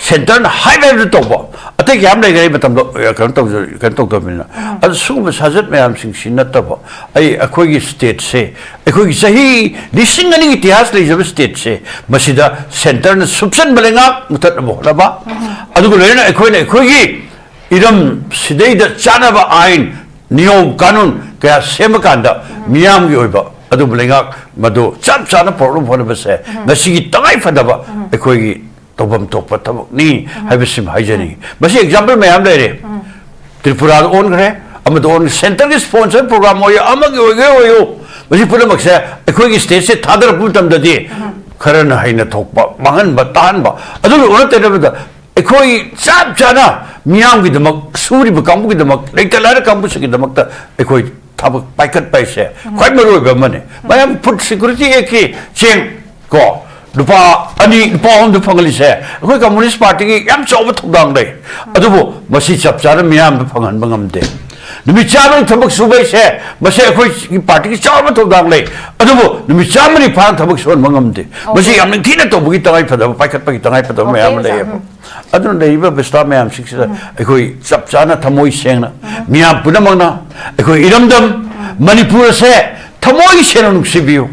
centreꯅ ꯍꯥꯏꯕ ꯍꯥꯏꯕꯗꯨ ꯇꯧꯕ꯫ ꯑꯇꯩ ꯀꯌꯥꯝ ꯂꯩꯈ꯭ꯔꯦ ꯑꯩ ꯃꯇꯝꯗꯣ, ꯑ, ꯀꯩꯅꯣ ꯇꯧꯖ-, ꯀꯩꯅꯣ ꯇꯧꯗꯕꯅꯤꯅ꯫ ꯑꯗꯨ ꯁꯤꯒꯨꯝꯕ ꯁꯥꯖꯠ ꯃꯌꯥꯝꯁꯤꯡꯁꯤ ꯅꯠꯇꯕ ꯑꯩ, ꯑꯩꯈꯣꯏꯒꯤ stateꯁꯦ, ꯑꯩꯈꯣꯏꯒꯤ ꯆꯍꯤ ꯂꯤꯁꯤꯡ ꯑꯅꯤꯒꯤ ꯏꯇꯤꯍꯥꯁ ꯂꯩꯖꯕ stateꯁꯦ, ꯃꯁꯤꯗ centreꯅ ꯁꯨꯞꯆꯟꯕ ꯂꯩꯉꯥꯛ ꯃꯨꯊꯠꯅꯕ ꯍꯣꯠꯅꯕ, ꯑꯗꯨꯒ ꯂꯣꯏꯅꯅ ꯑꯩꯈꯣꯏꯅ ꯑꯩꯈꯣꯏꯒꯤ ꯏꯔꯝ ꯁꯤꯗꯩꯗ ꯆꯥꯅꯕ ꯑꯥꯏꯟ, ꯅꯤꯌꯣꯝ ꯀꯥꯅꯨꯟ ꯀꯌꯥ ꯁꯦꯝꯕ ꯀꯥꯟꯗ ꯃꯤꯌꯥꯝꯒꯤ ꯑꯣꯏꯕ ꯑꯗꯨꯒꯨꯝꯕ ꯂꯩꯉꯥꯛ ꯃꯗꯨ ꯆꯞ ꯆꯥꯅ ꯄꯨꯔꯛꯅꯕ ꯍꯣꯠꯅꯕꯁꯦ ꯉꯁꯤꯒꯤ ꯇꯉꯥꯏ ꯐꯗꯕ ꯑꯩꯈꯣꯏꯒꯤ ꯇꯧꯐꯝ ꯊꯣꯛꯄ ꯊꯕꯛꯅꯤ ꯍꯥꯏꯕꯁꯤꯃ ꯍꯥꯏꯖꯅꯤꯡꯉꯤ꯫ ꯃꯁꯤ example ꯃꯌꯥꯝ ꯂꯩꯔꯦ꯫ ꯇ꯭ꯔꯤꯄꯨꯔꯥꯗ ꯑꯣꯟꯈ꯭ꯔꯦ, ꯑꯃꯗ ꯑꯣꯟꯈ꯭ꯔꯦ, centreꯒꯤ sponsor program ꯑꯣꯏꯌꯨ, ꯑꯃꯒꯤ ꯑꯣꯏꯒꯦ ꯑꯣꯏꯌꯨ, ꯃꯁꯤ ꯄꯨꯝꯅꯃꯛꯁꯦ ꯑꯩꯈꯣꯏꯒꯤ stateꯁꯦ ꯊꯥꯗꯔꯛꯄ ꯃꯇꯝꯗꯗꯤ ꯈꯔꯅ ꯍꯩꯅ ꯊꯣꯛꯄ, ꯃꯥꯡꯍꯟꯕ, ꯇꯥꯍꯟꯕ, ꯑꯗꯨꯒꯤ ꯑꯣꯟꯅ ꯇꯩꯅꯕꯗ ꯑꯩꯈꯣꯏ ꯆꯞ ꯆꯥꯅ ꯃꯤꯌꯥꯝꯒꯤꯗꯃꯛ, ꯁꯨꯔꯤꯕ ꯀꯥꯡꯕꯨꯒꯤꯗꯃꯛ, ꯂꯩꯇ ꯂꯥꯏꯔ ꯀꯥꯡꯕꯨꯁꯤꯡꯒꯤꯗꯃꯛꯇ ꯑꯩꯈꯣꯏ ꯊꯕꯛ ꯄꯥꯏꯈꯠꯄ ꯍꯥꯏꯁꯦ ꯈ꯭ꯋꯥꯏ ꯃꯔꯨꯑꯣꯏꯕ ꯑꯃꯅꯤ꯫ ꯃꯌꯥꯝ Food Security Actꯀꯤ ꯆꯦꯡ ꯀꯣ ꯂꯨꯄꯥ ꯑꯅꯤ, ꯂꯨꯄꯥ ꯑꯍꯨꯝꯗ ꯐꯪꯍꯜꯂꯤꯁꯦ ꯑꯩꯈꯣꯏ Communist Partyꯒꯤ ꯌꯥꯝ ꯆꯥꯎꯕ ꯊꯧꯗꯥꯡ ꯂꯩ꯫ ꯑꯗꯨꯕꯨ ꯃꯁꯤ ꯆꯞ ꯆꯥꯅ ꯃꯤꯌꯥꯝꯗ ꯐꯪꯍꯟꯕ ꯉꯝꯗꯦ꯫ ꯅꯨꯃꯤꯠ ꯆꯥꯝꯃꯒꯤ ꯊꯕꯛ ꯁꯨꯕ ꯍꯥꯏꯁꯦ ꯃꯁꯤ ꯑꯩꯈꯣꯏꯒꯤ partyꯒꯤ ꯆꯥꯎꯕ ꯊꯧꯗꯥꯡ ꯂꯩ꯫ ꯑꯗꯨꯕꯨ ꯅꯨꯃꯤꯠ ꯆꯥꯝꯃ ꯅꯤꯐꯥꯅ ꯊꯕꯛ ꯁꯨꯍꯟꯕ ꯉꯝꯗꯦ꯫ ꯃꯁꯤ ꯌꯥꯝ ꯅꯤꯡꯊꯤꯅ ꯇꯧꯕꯒꯤ ꯇꯉꯥꯏ ꯐꯗꯕ, ꯄꯥꯏꯈꯠꯄꯒꯤ ꯇꯉꯥꯏ ꯐꯗꯕ ꯃꯌꯥꯝ ꯑꯃ ꯂꯩꯌꯦꯕ꯫ ꯑꯗꯨꯅ ꯂꯩꯔꯤꯕ ꯑꯕꯁꯊꯥ ꯃꯌꯥꯝꯁꯤꯡꯁꯤꯗ ꯑꯩꯈꯣꯏ ꯆꯞ ꯆꯥꯅ ꯊꯃꯣꯏ ꯁꯦꯡꯅ ꯃꯤꯌꯥꯝ ꯄꯨꯝꯅꯃꯛꯅ ꯑꯩꯈꯣꯏ ꯏꯔꯝꯗꯝ ꯃꯅꯤꯄꯨꯔ ꯑꯁꯦ ꯊꯃꯣꯏ ꯁꯦꯡꯅ ꯅꯨꯡꯁꯤꯕꯤꯌꯨ꯫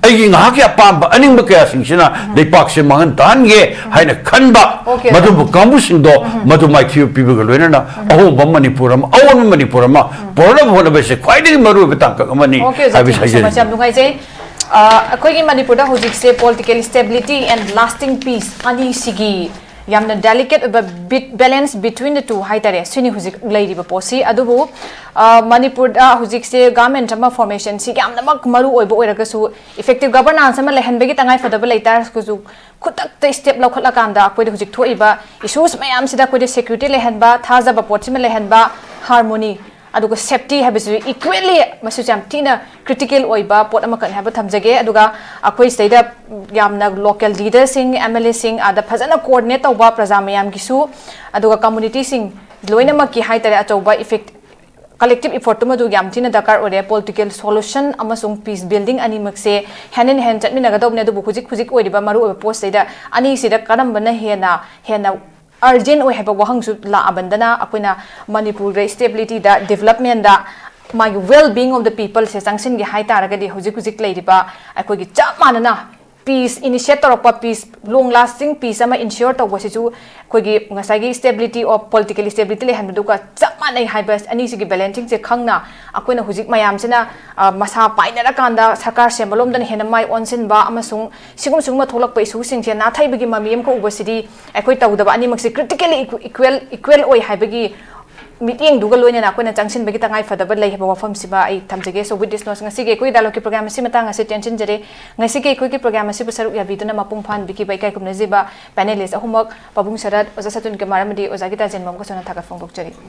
ꯑꯩꯒꯤ ꯉꯥꯏꯍꯥꯛꯀꯤ ꯑꯄꯥꯝꯕ ꯑꯅꯤꯡꯕ ꯀꯌꯥꯁꯤꯡꯁꯤꯅ ꯂꯩꯄꯥꯛꯁꯦ ꯃꯥꯡꯍꯟ ꯇꯥꯍꯟꯒꯦ ꯍꯥꯏꯅ ꯈꯟꯕ ꯃꯗꯨꯕꯨ ꯀꯥꯡꯕꯨꯁꯤꯡꯗꯣ ꯃꯗꯨ ꯃꯥꯏꯊꯤꯕ ꯄꯤꯕꯒ ꯂꯣꯏꯅꯅ ꯑꯍꯣꯡꯕ ꯃꯅꯤꯄꯨꯔ ꯑꯃ, ꯑꯑꯣꯟꯕ ꯃꯅꯤꯄꯨꯔ ꯑꯃ ꯄꯨꯔꯛꯅꯕ ꯍꯣꯠꯅꯕꯁꯦ ꯈ꯭ꯋꯥꯏꯗꯒꯤ ꯃꯔꯨꯑꯣꯏꯕ ꯇꯥꯡꯀꯛ ꯑꯃꯅꯤ ꯍꯥꯏꯕꯁꯤ ꯍꯥꯏꯖꯅꯤꯡꯏ꯫ ꯌꯥꯝ ꯅꯨꯡꯉꯥꯏꯖꯩ꯫ ꯑ, ꯑꯩꯈꯣꯏꯒꯤ ꯃꯅꯤꯄꯨꯔꯗ ꯍꯧꯖꯤꯛꯁꯦ political stability and lasting peace ꯑꯅꯤꯁꯤꯒꯤ ꯌꯥꯝꯅ delicate ꯑꯣꯏꯕ bit balance between the two ꯍꯥꯏꯇꯥꯔꯦ, ꯁꯤꯅꯤ ꯍꯧꯖꯤꯛ ꯂꯩꯔꯤꯕ ꯄꯣꯠꯁꯤ꯫ ꯑꯗꯨꯕꯨ ꯃꯅꯤꯄꯨꯔꯗ ꯍꯧꯖꯤꯛꯁꯦ government ꯑꯃ formationꯁꯤ ꯌꯥꯝꯅꯃꯛ ꯃꯔꯨ ꯑꯣꯏꯕ ꯑꯣꯏꯔꯒꯁꯨ, effective governance ꯑꯃ ꯂꯩꯍꯟꯕꯒꯤ ꯇꯉꯥꯏ ꯐꯗꯕ ꯂꯩꯇꯥꯔꯒꯁꯨ, ꯈꯨꯗꯛꯇ step ꯂꯧꯈꯠꯂꯀꯥꯟꯗ ꯑꯩꯈꯣꯏꯗ ꯍꯧꯖꯤꯛ ꯊꯣꯛꯏꯕ issues ꯃꯌꯥꯝꯁꯤꯗ ꯑꯩꯈꯣꯏꯗ security ꯂꯩꯍꯟꯕ, ꯊꯥꯖꯕ ꯄꯣꯠꯁꯤꯃ ꯂꯩꯍꯟꯕ, harmony, ꯑꯗꯨꯒ safety ꯍꯥꯏꯕꯁꯤꯁꯨ equally ꯃꯁꯤꯁꯨ ꯌꯥꯝ ꯊꯤꯅ critical ꯑꯣꯏꯕ ꯄꯣꯠ ꯑꯃꯈꯛꯅꯤ ꯍꯥꯏꯕ ꯊꯝꯖꯒꯦ꯫ ꯑꯗꯨꯒ ꯑꯩꯈꯣꯏ ꯁꯤꯗꯩꯗ ꯌꯥꯝꯅ local leaderꯁꯤꯡ, MLAꯁꯤꯡ, ꯑꯥꯗ ꯐꯖꯅ coordinate ꯇꯧꯕ ꯄ꯭ꯔꯖꯥ ꯃꯌꯥꯝꯒꯤꯁꯨ, ꯑꯗꯨꯒ communityꯁꯤꯡ ꯂꯣꯏꯅꯃꯛꯀꯤ ꯍꯥꯏꯇꯥꯔꯦ, ꯑꯆꯧꯕ effect, collective effortꯇꯨꯃꯗꯨ ꯌꯥꯝ ꯊꯤꯅ ꯗꯔꯀꯥꯔ ꯑꯣꯏꯔꯦ꯫ Political solution ꯑꯃꯁꯨꯡ peace building ꯑꯅꯤꯃꯛꯁꯦ hand in hand ꯆꯠꯃꯤꯟꯅꯒꯗꯧꯕꯅꯦ꯫ ꯑꯗꯨꯕꯨ ꯍꯧꯖꯤꯛ ꯍꯧꯖꯤꯛ ꯑꯣꯏꯔꯤꯕ ꯃꯔꯨꯑꯣꯏꯕ ꯄꯣꯠꯁꯤꯗꯩꯗ ꯑꯅꯤꯁꯤꯗ ꯀꯔꯝꯕꯅ ꯍꯦꯟꯅ ꯍꯦꯟꯅ urgent ꯑꯣꯏ ꯍꯥꯏꯕ ꯋꯥꯍꯪꯁꯨ ꯂꯥꯛꯑꯕꯅꯤꯅ, ꯑꯩꯈꯣꯏꯅ ꯃꯅꯤꯄꯨꯔꯗ stabilityꯗ, developmentꯗ, ꯃꯥꯒꯤ well being of the peopleꯁꯦ ꯆꯪꯁꯤꯟꯒꯦ ꯍꯥꯏ ꯇꯥꯔꯒꯗꯤ, ꯍꯧꯖꯤꯛ ꯍꯧꯖꯤꯛ ꯂꯩꯔꯤꯕ ꯑꯩꯈꯣꯏꯒꯤ ꯆꯞ ꯃꯥꯟꯅꯅ peace initiate ꯇꯧꯔꯛꯄ, peace, long lasting peace ꯑꯃ ensure ꯇꯧꯕꯁꯤꯁꯨ ꯑꯩꯈꯣꯏꯒꯤ ꯉꯁꯥꯏꯒꯤ stability of, political stability ꯂꯩꯍꯟꯕꯗꯨꯒ ꯆꯞ ꯃꯥꯟꯅꯩ ꯍꯥꯏꯕ ꯑꯅꯤꯁꯤꯒꯤ balancingꯁꯦ ꯈꯪꯅ, ꯑꯩꯈꯣꯏꯅ ꯍꯧꯖꯤꯛ ꯃꯌꯥꯝꯁꯤꯅ ꯑ, ꯃꯁꯥ ꯄꯥꯏꯅꯔꯀꯥꯟꯗ ꯁꯔꯀꯥꯔ ꯁꯦꯝꯕꯂꯣꯝꯗꯅ ꯍꯦꯟꯅ ꯃꯥꯏ ꯑꯣꯟꯁꯤꯟꯕ ꯑꯃꯁꯨꯡ ꯁꯤꯒꯨꯝ ꯁꯤꯒꯨꯝꯕ ꯊꯣꯛꯂꯛꯄ issueꯁꯤꯡꯁꯦ ꯅꯥꯊꯩꯕꯒꯤ ꯃꯃꯤ ꯑꯃꯈꯛ ꯎꯕꯁꯤꯗꯤ, ꯑꯩꯈꯣꯏ ꯇꯧꯗꯕ ꯑꯅꯤꯃꯛꯁꯦ critically equal, equal ꯑꯣꯏ ꯍꯥꯏꯕꯒꯤ ꯃꯤꯠꯌꯦꯡꯗꯨꯒ ꯂꯣꯏꯅꯅ ꯑꯩꯈꯣꯏꯅ ꯆꯪꯁꯤꯟꯕꯒꯤ ꯇꯉꯥꯏ ꯐꯗꯕ ꯂꯩ ꯍꯥꯏꯕ ꯋꯥꯐꯝꯁꯤꯃ ꯑꯩ ꯊꯝꯖꯒꯦ꯫ So with this note, ꯉꯁꯤꯒꯤ ꯑꯩꯈꯣꯏ dialogueꯀꯤ program ꯑꯁꯤ ꯃꯇꯥꯡ ꯑꯁꯤ ꯇꯦꯟꯁꯤꯟꯖꯔꯦ꯫ ꯉꯁꯤꯒꯤ ꯑꯩꯈꯣꯏꯒꯤ program ꯑꯁꯤꯕꯨ ꯁꯔꯨꯛ ꯌꯥꯕꯤꯗꯨꯅ ꯃꯄꯨꯡ ꯐꯥꯍꯟꯕꯤꯈꯤꯕ ꯏꯀꯥꯏ ꯈꯨꯝꯅꯖꯕ panelist ꯑꯍꯨꯝꯃꯛ, ꯄꯥꯕꯨꯡ ꯁꯔꯠ, ꯑꯣꯖꯥ ꯁꯇꯨꯟ ꯀꯨꯃꯥꯔ ꯑꯃꯗꯤ ꯑꯣꯖꯥ ꯒꯤꯇꯥ ꯖꯦꯟꯕꯝ ꯀꯁꯨꯅ ꯊꯥꯒꯠ ꯐꯣꯡꯗꯣꯛꯆꯔꯤ꯫